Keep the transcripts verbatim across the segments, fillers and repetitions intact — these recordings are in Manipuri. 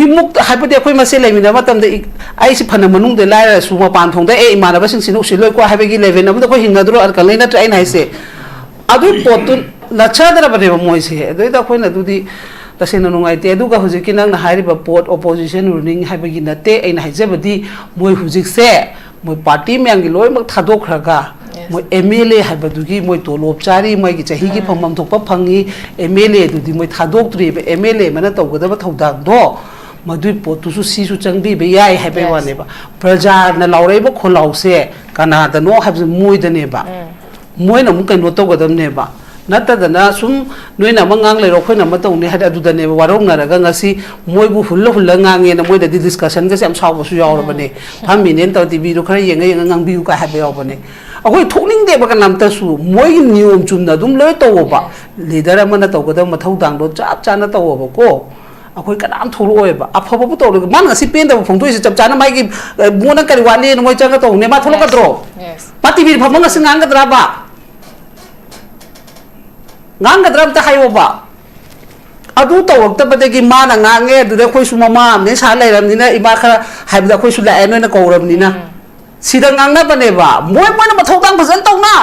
ꯏꯃꯨꯛꯇ ꯍꯥꯏꯕꯗꯤ ꯑꯩꯈꯣꯏ ꯃꯁꯦꯟ ꯂꯩꯃꯤꯟꯅꯕ ꯃꯇꯝꯗ ꯏ-, ꯑꯩꯁꯤ ꯐꯅ ꯃꯅꯨꯡꯗ ꯂꯥꯏꯔꯁꯨ ꯃꯄꯥꯟ ꯊꯣꯡꯗ ꯑꯦ ꯏꯃꯥꯟꯅꯕꯁꯤꯡꯁꯤꯅ ꯎꯁꯤꯜꯂꯣꯏꯀꯣ ꯍꯥꯏꯕꯒꯤ ꯂꯦꯚꯦꯜ ꯑꯃꯗ ꯑꯩꯈꯣꯏ ꯍꯤꯡꯅꯗ꯭ꯔꯣ? ꯑꯀꯪꯂꯩ ꯅꯠꯇ꯭ꯔꯥ ꯑꯩꯅ ꯍꯥꯏꯁꯦ? ꯑꯗꯨ ꯄꯣꯠꯇꯨ ꯅꯠꯆꯗ꯭ꯔꯕꯅꯦꯕ ꯃꯣꯏꯁꯦ꯫ ꯑꯗꯨꯏꯗ ꯑꯩꯈꯣꯏꯅ ꯑꯗꯨꯗꯤ ꯇꯁꯦꯡꯅ ꯅꯨꯡꯉꯥꯏꯇꯦ꯫ ꯑꯗꯨꯒ ꯍꯧꯖꯤꯛꯀꯤ ꯅꯪꯅ ꯍꯥꯏꯔꯤꯕ ꯄꯣꯠ, opposition ruling ꯍꯥꯏꯕꯒꯤ ꯅꯠꯇꯦ ꯑꯩꯅ ꯍꯥꯏꯖꯕꯗꯤ, ꯃꯣꯏ ꯍꯧꯖꯤꯛꯁꯦ ꯃꯣꯏ ꯄꯥꯔꯇꯤ ꯃꯌꯥꯝꯒꯤ ꯂꯣꯏꯅꯃꯛ ꯊꯥꯗꯣꯛꯈ꯭ꯔꯒ, ꯃꯣꯏ ꯑꯦꯝ ꯑꯦꯜ ꯑꯦ ꯍꯥꯏꯕꯗꯨꯒꯤ ꯃꯣꯏ ꯇꯣꯂꯣꯞ ꯆꯥꯔꯤ, ꯃꯣꯏꯒꯤ ꯆꯍꯤꯒꯤ ꯐꯪꯐꯝ ꯊꯣꯛꯄ ꯐꯪꯉꯤ꯫ ꯑꯦꯝ ꯑꯦꯜ ꯑꯦꯗꯨꯗꯤ ꯃꯣꯏ ꯊꯥꯗꯣꯛꯇ꯭ꯔꯤꯕ꯫ ꯑꯦꯝ ꯑꯦꯜ ꯑꯦ ꯑꯃꯅ ꯇꯧꯒꯗꯕ ꯊꯧꯗꯥꯡꯗꯣ, ꯃꯗꯨꯏ ꯄꯣꯠꯇꯨꯁꯨ ꯁꯤꯁꯨ ꯆꯪꯕꯤꯕ ꯌꯥꯏ ꯍꯥꯏꯕꯩ ꯋꯥꯅꯦꯕ꯫ ꯄ꯭ꯔꯖꯥꯅ ꯂꯥꯎꯔꯛꯏꯕ ꯈꯣꯜꯂꯥꯎꯁꯦ ꯀꯅꯥꯗꯅꯣ ꯍꯥꯏꯕꯁꯦ ꯃꯣꯏꯗꯅꯦꯕ꯫ ꯃꯣꯏꯅ ꯑꯃꯨꯛ ꯀꯩꯅꯣ ꯇꯧꯒꯗꯕꯅꯦꯕ꯫ ꯅꯠꯇꯗꯅ ꯁꯨꯝ ꯅꯣꯏꯅ ꯑꯃ ꯉꯥꯡ ꯂꯩꯔꯣ, ꯑꯩꯈꯣꯏꯅ ꯑꯃ ꯇꯧꯅꯤ ꯍꯥꯏꯗꯤ, ꯑꯗꯨꯗꯅꯦꯕ ꯋꯥꯔꯧꯅꯔꯒ ꯉꯁꯤ ꯃꯣꯏꯕꯨ ꯍꯨꯜꯂ ꯍꯨꯜꯂ ꯉꯥꯡꯉꯦꯅ ꯃꯣꯏꯗꯗꯤ ꯗꯤꯁꯀꯁꯟꯒꯁꯦ ꯌꯥꯝ ꯁꯥꯎꯕꯁꯨ ꯌꯥꯎꯔꯕꯅꯦ꯫ ꯐꯝꯃꯤꯅꯦꯅ ꯇꯧꯔ ꯇꯤꯚꯤꯗꯣ ꯈꯔ ꯌꯦꯡꯉ ꯌꯦꯡꯉ ꯉꯥꯡꯕꯤꯌꯨ ꯀꯥꯏ ꯍꯥꯏꯕ ꯌꯥꯎꯕꯅꯦ꯫ ꯑꯩꯈꯣꯏ ꯊꯣꯛꯅꯤꯡꯗꯦꯕ ꯀꯅꯥꯝꯇꯁꯨ꯫ ꯃꯣꯏꯒꯤ ꯅꯤꯌꯣꯝ ꯆꯨꯝꯅ ꯑꯗꯨꯝ ꯂꯣꯏ ꯇꯧꯋꯣꯕ꯫ ꯂꯤꯗꯔ ꯑꯃꯅ ꯇꯧꯒꯗꯕ ꯃꯊꯧ ꯗꯥꯡꯗꯣ ꯆꯞ ꯆꯥꯅ ꯇꯧꯋꯣꯕꯀꯣ꯫ ꯑꯩꯈꯣꯏ ꯀꯅꯥꯝ ꯊꯣꯛꯂꯛꯑꯣꯏꯕ꯫ ꯑꯐꯕꯕꯨ ꯇꯧꯔꯒ ꯃꯥꯅ ꯉꯁꯤ ꯄꯦꯟꯗꯕ ꯐꯣꯡꯗꯣꯛꯏꯁꯦ ꯆꯞ ꯆꯥꯅ ꯃꯥꯒꯤ, ꯑ, ꯃꯉꯣꯟꯗ ꯀꯔꯤ ꯋꯥꯠꯂꯦꯅ ꯃꯣꯏ ꯆꯪꯉ ꯇꯧꯕꯅꯦ꯫ ꯃꯥ ꯊꯣꯛꯂꯛꯀꯗ꯭ꯔꯣ? ꯃꯥ ꯇꯤꯚꯤꯗ ꯐꯝꯃ ꯉꯁꯤ ꯉꯥꯡꯒꯗ꯭ꯔꯕ? ꯉꯥꯡꯒꯗ꯭ꯔꯥ ꯑꯝꯇ ꯍꯥꯏꯌꯣꯕ꯫ ꯑꯗꯨ ꯇꯧꯔꯛꯇꯕꯗꯒꯤ ꯃꯥꯅ ꯉꯥꯡꯉꯦ꯫ ꯑꯗꯨꯗ ꯑꯩꯈꯣꯏꯁꯨ ꯃꯃꯥ ꯑꯃꯅꯦ ꯁꯥ ꯂꯩꯔꯕꯅꯤꯅ, ꯏꯃꯥ ꯈꯔ ꯍꯥꯏꯕꯗ ꯑꯩꯈꯣꯏꯁꯨ ꯂꯥꯛꯑꯦ, ꯅꯣꯏꯅ ꯀꯧꯔꯕꯅꯤꯅ꯫ ꯁꯤꯗ ꯉꯥꯡꯅꯕꯅꯦꯕ꯫ ꯃꯣꯏ ꯃꯣꯏꯅ ꯃꯊꯧ ꯇꯥꯡ ꯐꯖꯅ ꯇꯧꯅ꯫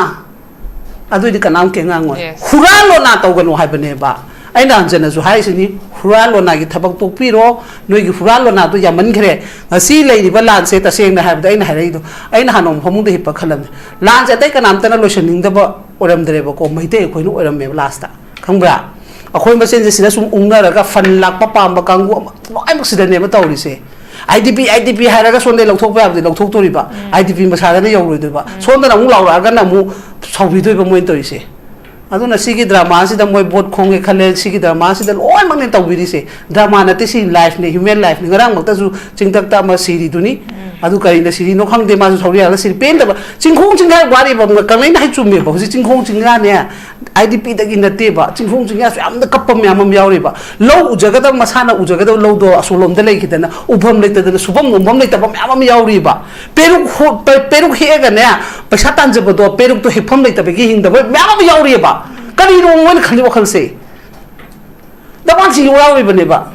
ꯑꯗꯨꯏꯗꯤ ꯀꯅꯥꯝ ꯀꯩ ꯉꯥꯡꯉꯣꯏ꯫ ꯍꯨꯔꯥꯟ ꯂꯣꯟꯅꯥ ꯇꯧꯒꯅꯨ ꯍꯥꯏꯕꯅꯦꯕ꯫ ꯑꯩꯅ ꯍꯟꯖꯅꯁꯨ ꯍꯥꯏꯔꯤꯁꯤꯅꯤ, ꯍꯨꯔꯥꯟ ꯂꯣꯟꯅꯥꯒꯤ ꯊꯕꯛ ꯇꯣꯛꯄꯤꯔꯣ꯫ ꯅꯣꯏꯒꯤ ꯍꯨꯔꯥꯟ ꯂꯣꯟꯅꯥꯗꯣ ꯌꯥꯝꯃꯟꯈ꯭ꯔꯦ꯫ ꯉꯁꯤ ꯂꯩꯔꯤꯕ ꯂꯥꯟꯁꯦ, ꯇꯁꯦꯡꯅ ꯍꯥꯏꯕꯗ, ꯑꯩꯅ ꯍꯥꯏꯔꯛꯏꯗꯣ, ꯑꯩꯅ ꯍꯥꯟꯅ ꯐꯃꯨꯡꯗ ꯍꯤꯞꯄ ꯈꯜꯂꯝꯃꯦ꯫ ꯂꯥꯟꯁꯦ ꯑꯇꯩ ꯀꯅꯥꯝꯇꯅ ꯂꯣꯏꯁꯟꯅꯤꯡꯗꯕ ꯑꯣꯏꯔꯝꯗ꯭ꯔꯦꯕꯀꯣ, ꯃꯩꯇꯩ ꯑꯩꯈꯣꯏꯅ ꯑꯣꯏꯔꯝꯃꯦꯕ ꯂꯥꯁꯇ꯫ ꯈꯪꯕ꯭ꯔꯥ? ꯑꯩꯈꯣꯏ ꯃꯁꯦꯟꯁꯦ ꯁꯤꯗ ꯁꯨꯝ ꯎꯪꯅꯔꯒ ꯐꯟ ꯂꯥꯛꯄ ꯄꯥꯝꯕ ꯀꯥꯡꯕꯨ ꯑꯃ ꯂꯣꯏꯅꯃꯛ ꯁꯤꯗꯅꯦꯕ ꯇꯧꯔꯤꯁꯦ꯫ I D P, I D ꯄꯤ ꯍꯥꯏꯔꯒ ꯁꯣꯝꯗꯩ ꯂꯧꯊꯣꯛꯄ ꯌꯥꯕꯗꯤ ꯂꯧꯊꯣꯛꯇꯣꯔꯤꯕ, ꯑꯥꯏ ꯗꯤ ꯄꯤ ꯃꯁꯥꯗꯅ ꯌꯧꯔꯣꯏꯗꯣꯏꯕ꯫ ꯁꯣꯝꯗꯅ ꯑꯃꯨꯛ ꯂꯥꯎꯔꯛꯑꯒꯅ ꯑꯃꯨꯛ ꯁꯥꯎꯕꯤꯗꯣꯏꯕ ꯃꯣꯏꯅ ꯇꯧꯔꯤꯁꯦ꯫ ꯑꯗꯨꯅ ꯁꯤꯒꯤ ꯗ꯭ꯔꯃꯥꯁꯤꯗ ꯃꯣꯏ ꯚꯣꯠ ꯈꯣꯝꯒꯦ ꯈꯜꯂꯦ, ꯁꯤꯒꯤ ꯗ꯭ꯔꯃꯥꯁꯤꯗ ꯂꯣꯏꯅꯃꯛꯅꯦ ꯇꯧꯕꯤꯔꯤꯁꯦ꯫ ꯗ꯭ꯔꯃꯥ ꯅꯠꯇꯦ, ꯁꯤ ꯂꯥꯏꯐꯅꯦ, ꯍ꯭ꯌꯨꯃꯦꯟ ꯂꯥꯏꯐꯅꯦ꯫ ꯉꯔꯥꯡꯃꯛꯇꯁꯨ ꯆꯤꯡꯊꯛꯇ ꯑꯃ ꯁꯤꯔꯤꯗꯨꯅꯤ꯫ ꯑꯗꯨ ꯀꯔꯤꯅ ꯁꯤꯔꯤꯅꯣ ꯈꯪꯗꯦ, ꯃꯥꯁꯨ ꯁꯧꯔꯤ ꯌꯥꯜꯂ ꯁꯤꯔꯤ꯫ ꯄꯦꯟꯗꯕ ꯆꯤꯡꯈꯣꯡ ꯆꯤꯡꯌꯥ ꯋꯥꯔꯤꯕ ꯀꯪꯂꯩꯅ ꯍꯥꯏ ꯆꯨꯝꯃꯦꯕ꯫ ꯍꯧꯖꯤꯛ ꯆꯤꯡꯈꯣꯡ ꯆꯤꯡꯌꯥꯅꯦ, ꯑꯥꯏ ꯗꯤ ꯄꯤꯗꯒꯤ ꯅꯠꯇꯦꯕ꯫ ꯆꯤꯡꯈꯣꯡ ꯆꯤꯡꯌꯥꯁꯨ ꯌꯥꯝꯅ ꯀꯞꯄ ꯃꯌꯥꯝ ꯑꯃ ꯌꯥꯎꯔꯤꯕ꯫ ꯂꯧ ꯎꯖꯒꯗꯕ, ꯃꯁꯥꯅ ꯎꯖꯒꯗꯕ ꯂꯧꯗꯣ ꯑꯁꯣꯝꯂꯣꯝꯗ ꯂꯩꯈꯤꯗꯅ ꯎꯐꯝ ꯂꯩꯇꯗꯅ ꯁꯨꯐꯝ ꯅꯣꯝꯐꯝ ꯂꯩꯇꯕ ꯃꯌꯥꯝ ꯑꯃ ꯌꯥꯎꯔꯤꯕ꯫ ꯄꯦꯔꯨꯛ ꯍꯣ-, ꯄꯦ-, ꯄꯦꯔꯨꯛ ꯍꯦꯛꯑꯒꯅꯦ, ꯄꯩꯁꯥ ꯇꯥꯟꯖꯕꯗꯣ, ꯄꯦꯔꯨꯛꯇꯣ ꯍꯦꯛꯐꯝ ꯂꯩꯇꯕꯒꯤ ꯍꯤꯡꯗꯕ ꯃꯌꯥꯝ ꯑꯃ ꯌꯥꯎꯔꯤꯑꯕ꯫ ꯀꯔꯤꯅꯣ ꯃꯣꯏꯅ ꯈꯜꯂꯤ ꯋꯥꯈꯜꯁꯦ? ꯗꯃꯥꯟꯁꯤ ꯌꯥꯎꯔꯤꯕꯅꯦꯕ꯫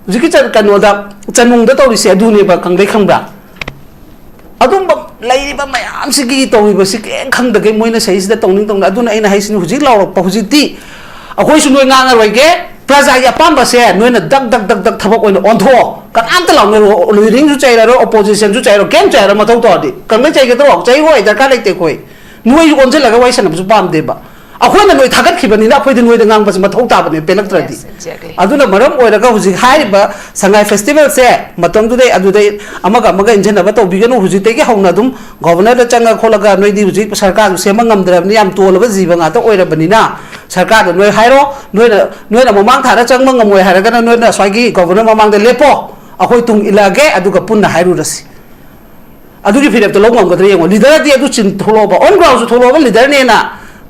ꯍꯧꯖꯤꯛꯀꯤ ꯆ- ꯀꯩꯅꯣꯗ, ꯆꯅꯨꯡꯗ ꯇꯧꯔꯤꯁꯦ ꯑꯗꯨꯅꯦꯕ, ꯀꯪꯂꯩ ꯈꯪꯕ꯭ꯔꯥ? ꯑꯗꯨꯝꯕ ꯂꯩꯔꯤꯕ ꯃꯌꯥꯝꯁꯤꯒꯤ ꯇꯧꯔꯤꯕꯁꯤ ꯀꯔꯤꯝ ꯈꯪꯗꯒꯩ ꯃꯣꯏꯅ ꯁꯤꯗꯩꯁꯤꯗ ꯇꯧꯅꯤꯡ ꯇꯧꯅ꯫ ꯑꯗꯨꯅ ꯑꯩꯅ ꯍꯥꯏꯁꯤꯅꯤ, ꯍꯧꯖꯤꯛ ꯂꯥꯎꯔꯛꯄ ꯍꯧꯖꯤꯛꯇꯤ ꯑꯩꯈꯣꯏꯁꯨ ꯅꯣꯏ ꯉꯥꯡꯉꯔꯣꯏꯒꯦ꯫ ꯄ꯭ꯔꯖꯥꯒꯤ ꯑꯄꯥꯝꯕꯁꯦ ꯅꯣꯏꯅ ꯗꯛ ꯗꯛ ꯗꯛ ꯗꯛ ꯊꯕꯛ ꯑꯣꯏꯅ ꯑꯣꯟꯊꯣꯛꯑꯣ꯫ ꯀꯅꯥꯝꯇ ꯂꯥꯎꯅꯔꯣ, ꯂꯨꯏꯔꯤꯡꯁꯨ ꯆꯩꯔꯔꯣꯏ, ꯑꯣꯄꯣꯖꯤꯁꯟꯁꯨ ꯆꯩꯔꯔꯣꯏ, ꯀꯩꯝ ꯆꯩꯔꯔꯣꯏ꯫ ꯃꯊꯧ ꯇꯧꯔꯗꯤ ꯀꯪꯂꯩ ꯆꯩꯒꯗ꯭ꯔꯣ? ꯆꯩꯔꯣꯏ, ꯗꯔꯀꯥꯔ ꯂꯩꯇꯦ꯫ ꯑꯩꯈꯣꯏ ꯅꯣꯏꯁꯨ ꯑꯣꯟꯁꯤꯜꯂꯒ ꯋꯥꯔꯤ ꯁꯥꯟꯅꯕꯁꯨ ꯄꯥꯝꯗꯦꯕ꯫ ꯑꯩꯈꯣꯏꯅ ꯅꯣꯏ ꯊꯥꯒꯠꯈꯤꯕꯅꯤꯅ ꯑꯩꯈꯣꯏꯗꯤ ꯅꯣꯏꯗ ꯉꯥꯡꯕꯁꯦ ꯃꯊꯧ ꯇꯥꯕꯅꯦ, ꯄꯦꯜꯂꯛꯇ꯭ꯔꯗꯤ꯫ Yes, exactly. ꯑꯗꯨꯅ ꯃꯔꯝ ꯑꯣꯏꯔꯒ ꯍꯧꯖꯤꯛ ꯍꯥꯏꯔꯤꯕ ꯁꯉꯥꯏ ꯐꯦꯁꯇꯤꯚꯦꯜꯁꯦ ꯃꯇꯝꯗꯨꯗꯩ ꯑꯗꯨꯗꯩ ꯑꯃꯒ ꯑꯃꯒ ꯏꯟꯖꯟꯅꯕ ꯇꯧꯕꯤꯒꯅꯨ꯫ ꯍꯧꯖꯤꯛꯇꯒꯤ ꯍꯧꯅ ꯑꯗꯨꯝ ꯒꯣꯚꯔꯅꯔꯗ ꯆꯪꯉ ꯈꯣꯠꯂꯒ, ꯅꯣꯏꯗꯤ ꯍꯧꯖꯤꯛ ꯁꯔꯀꯥꯔꯁꯨ ꯁꯦꯝꯕ ꯉꯝꯗ꯭ꯔꯕꯅꯤ, ꯌꯥꯝ ꯇꯣꯜꯂꯕ ꯖꯤꯕ ꯉꯥꯛꯇ ꯑꯣꯏꯔꯕꯅꯤꯅ, ꯁꯔꯀꯥꯔꯗ ꯅꯣꯏ ꯍꯥꯏꯔꯣ꯫ ꯅꯣꯏꯅ, ꯅꯣꯏꯅ ꯃꯃꯥꯡ ꯊꯥꯗ ꯆꯪꯕ ꯉꯝꯃꯣꯏ ꯍꯥꯏꯔꯒꯅ ꯅꯣꯏꯅ ꯁ꯭ꯋꯥꯏꯒꯤ ꯒꯣꯚꯔꯅꯔ ꯃꯃꯥꯡꯗ ꯂꯦꯞꯄꯣ, ꯑꯩꯈꯣꯏ ꯇꯨꯡ ꯏꯜꯂꯛꯑꯒꯦ, ꯑꯗꯨꯒ ꯄꯨꯟꯅ ꯍꯥꯏꯔꯨꯔꯁꯤ꯫ ꯑꯗꯨꯒꯤ ꯐꯤꯔꯦꯞꯇꯣ ꯂꯧ ꯉꯝꯒꯗ꯭ꯔꯥ ꯌꯦꯡꯉꯣ꯫ ꯂꯤꯗꯔꯗꯤ ꯑꯗꯨ ꯆꯤꯟ ꯊꯣꯛꯂꯛꯑꯣꯕ꯫ ꯑꯣꯟ ꯒ꯭ꯔꯥꯎꯟꯁꯨ ꯊꯣꯛꯂꯛꯑꯣꯕ꯫ ꯂꯤꯗꯔꯅꯦꯅ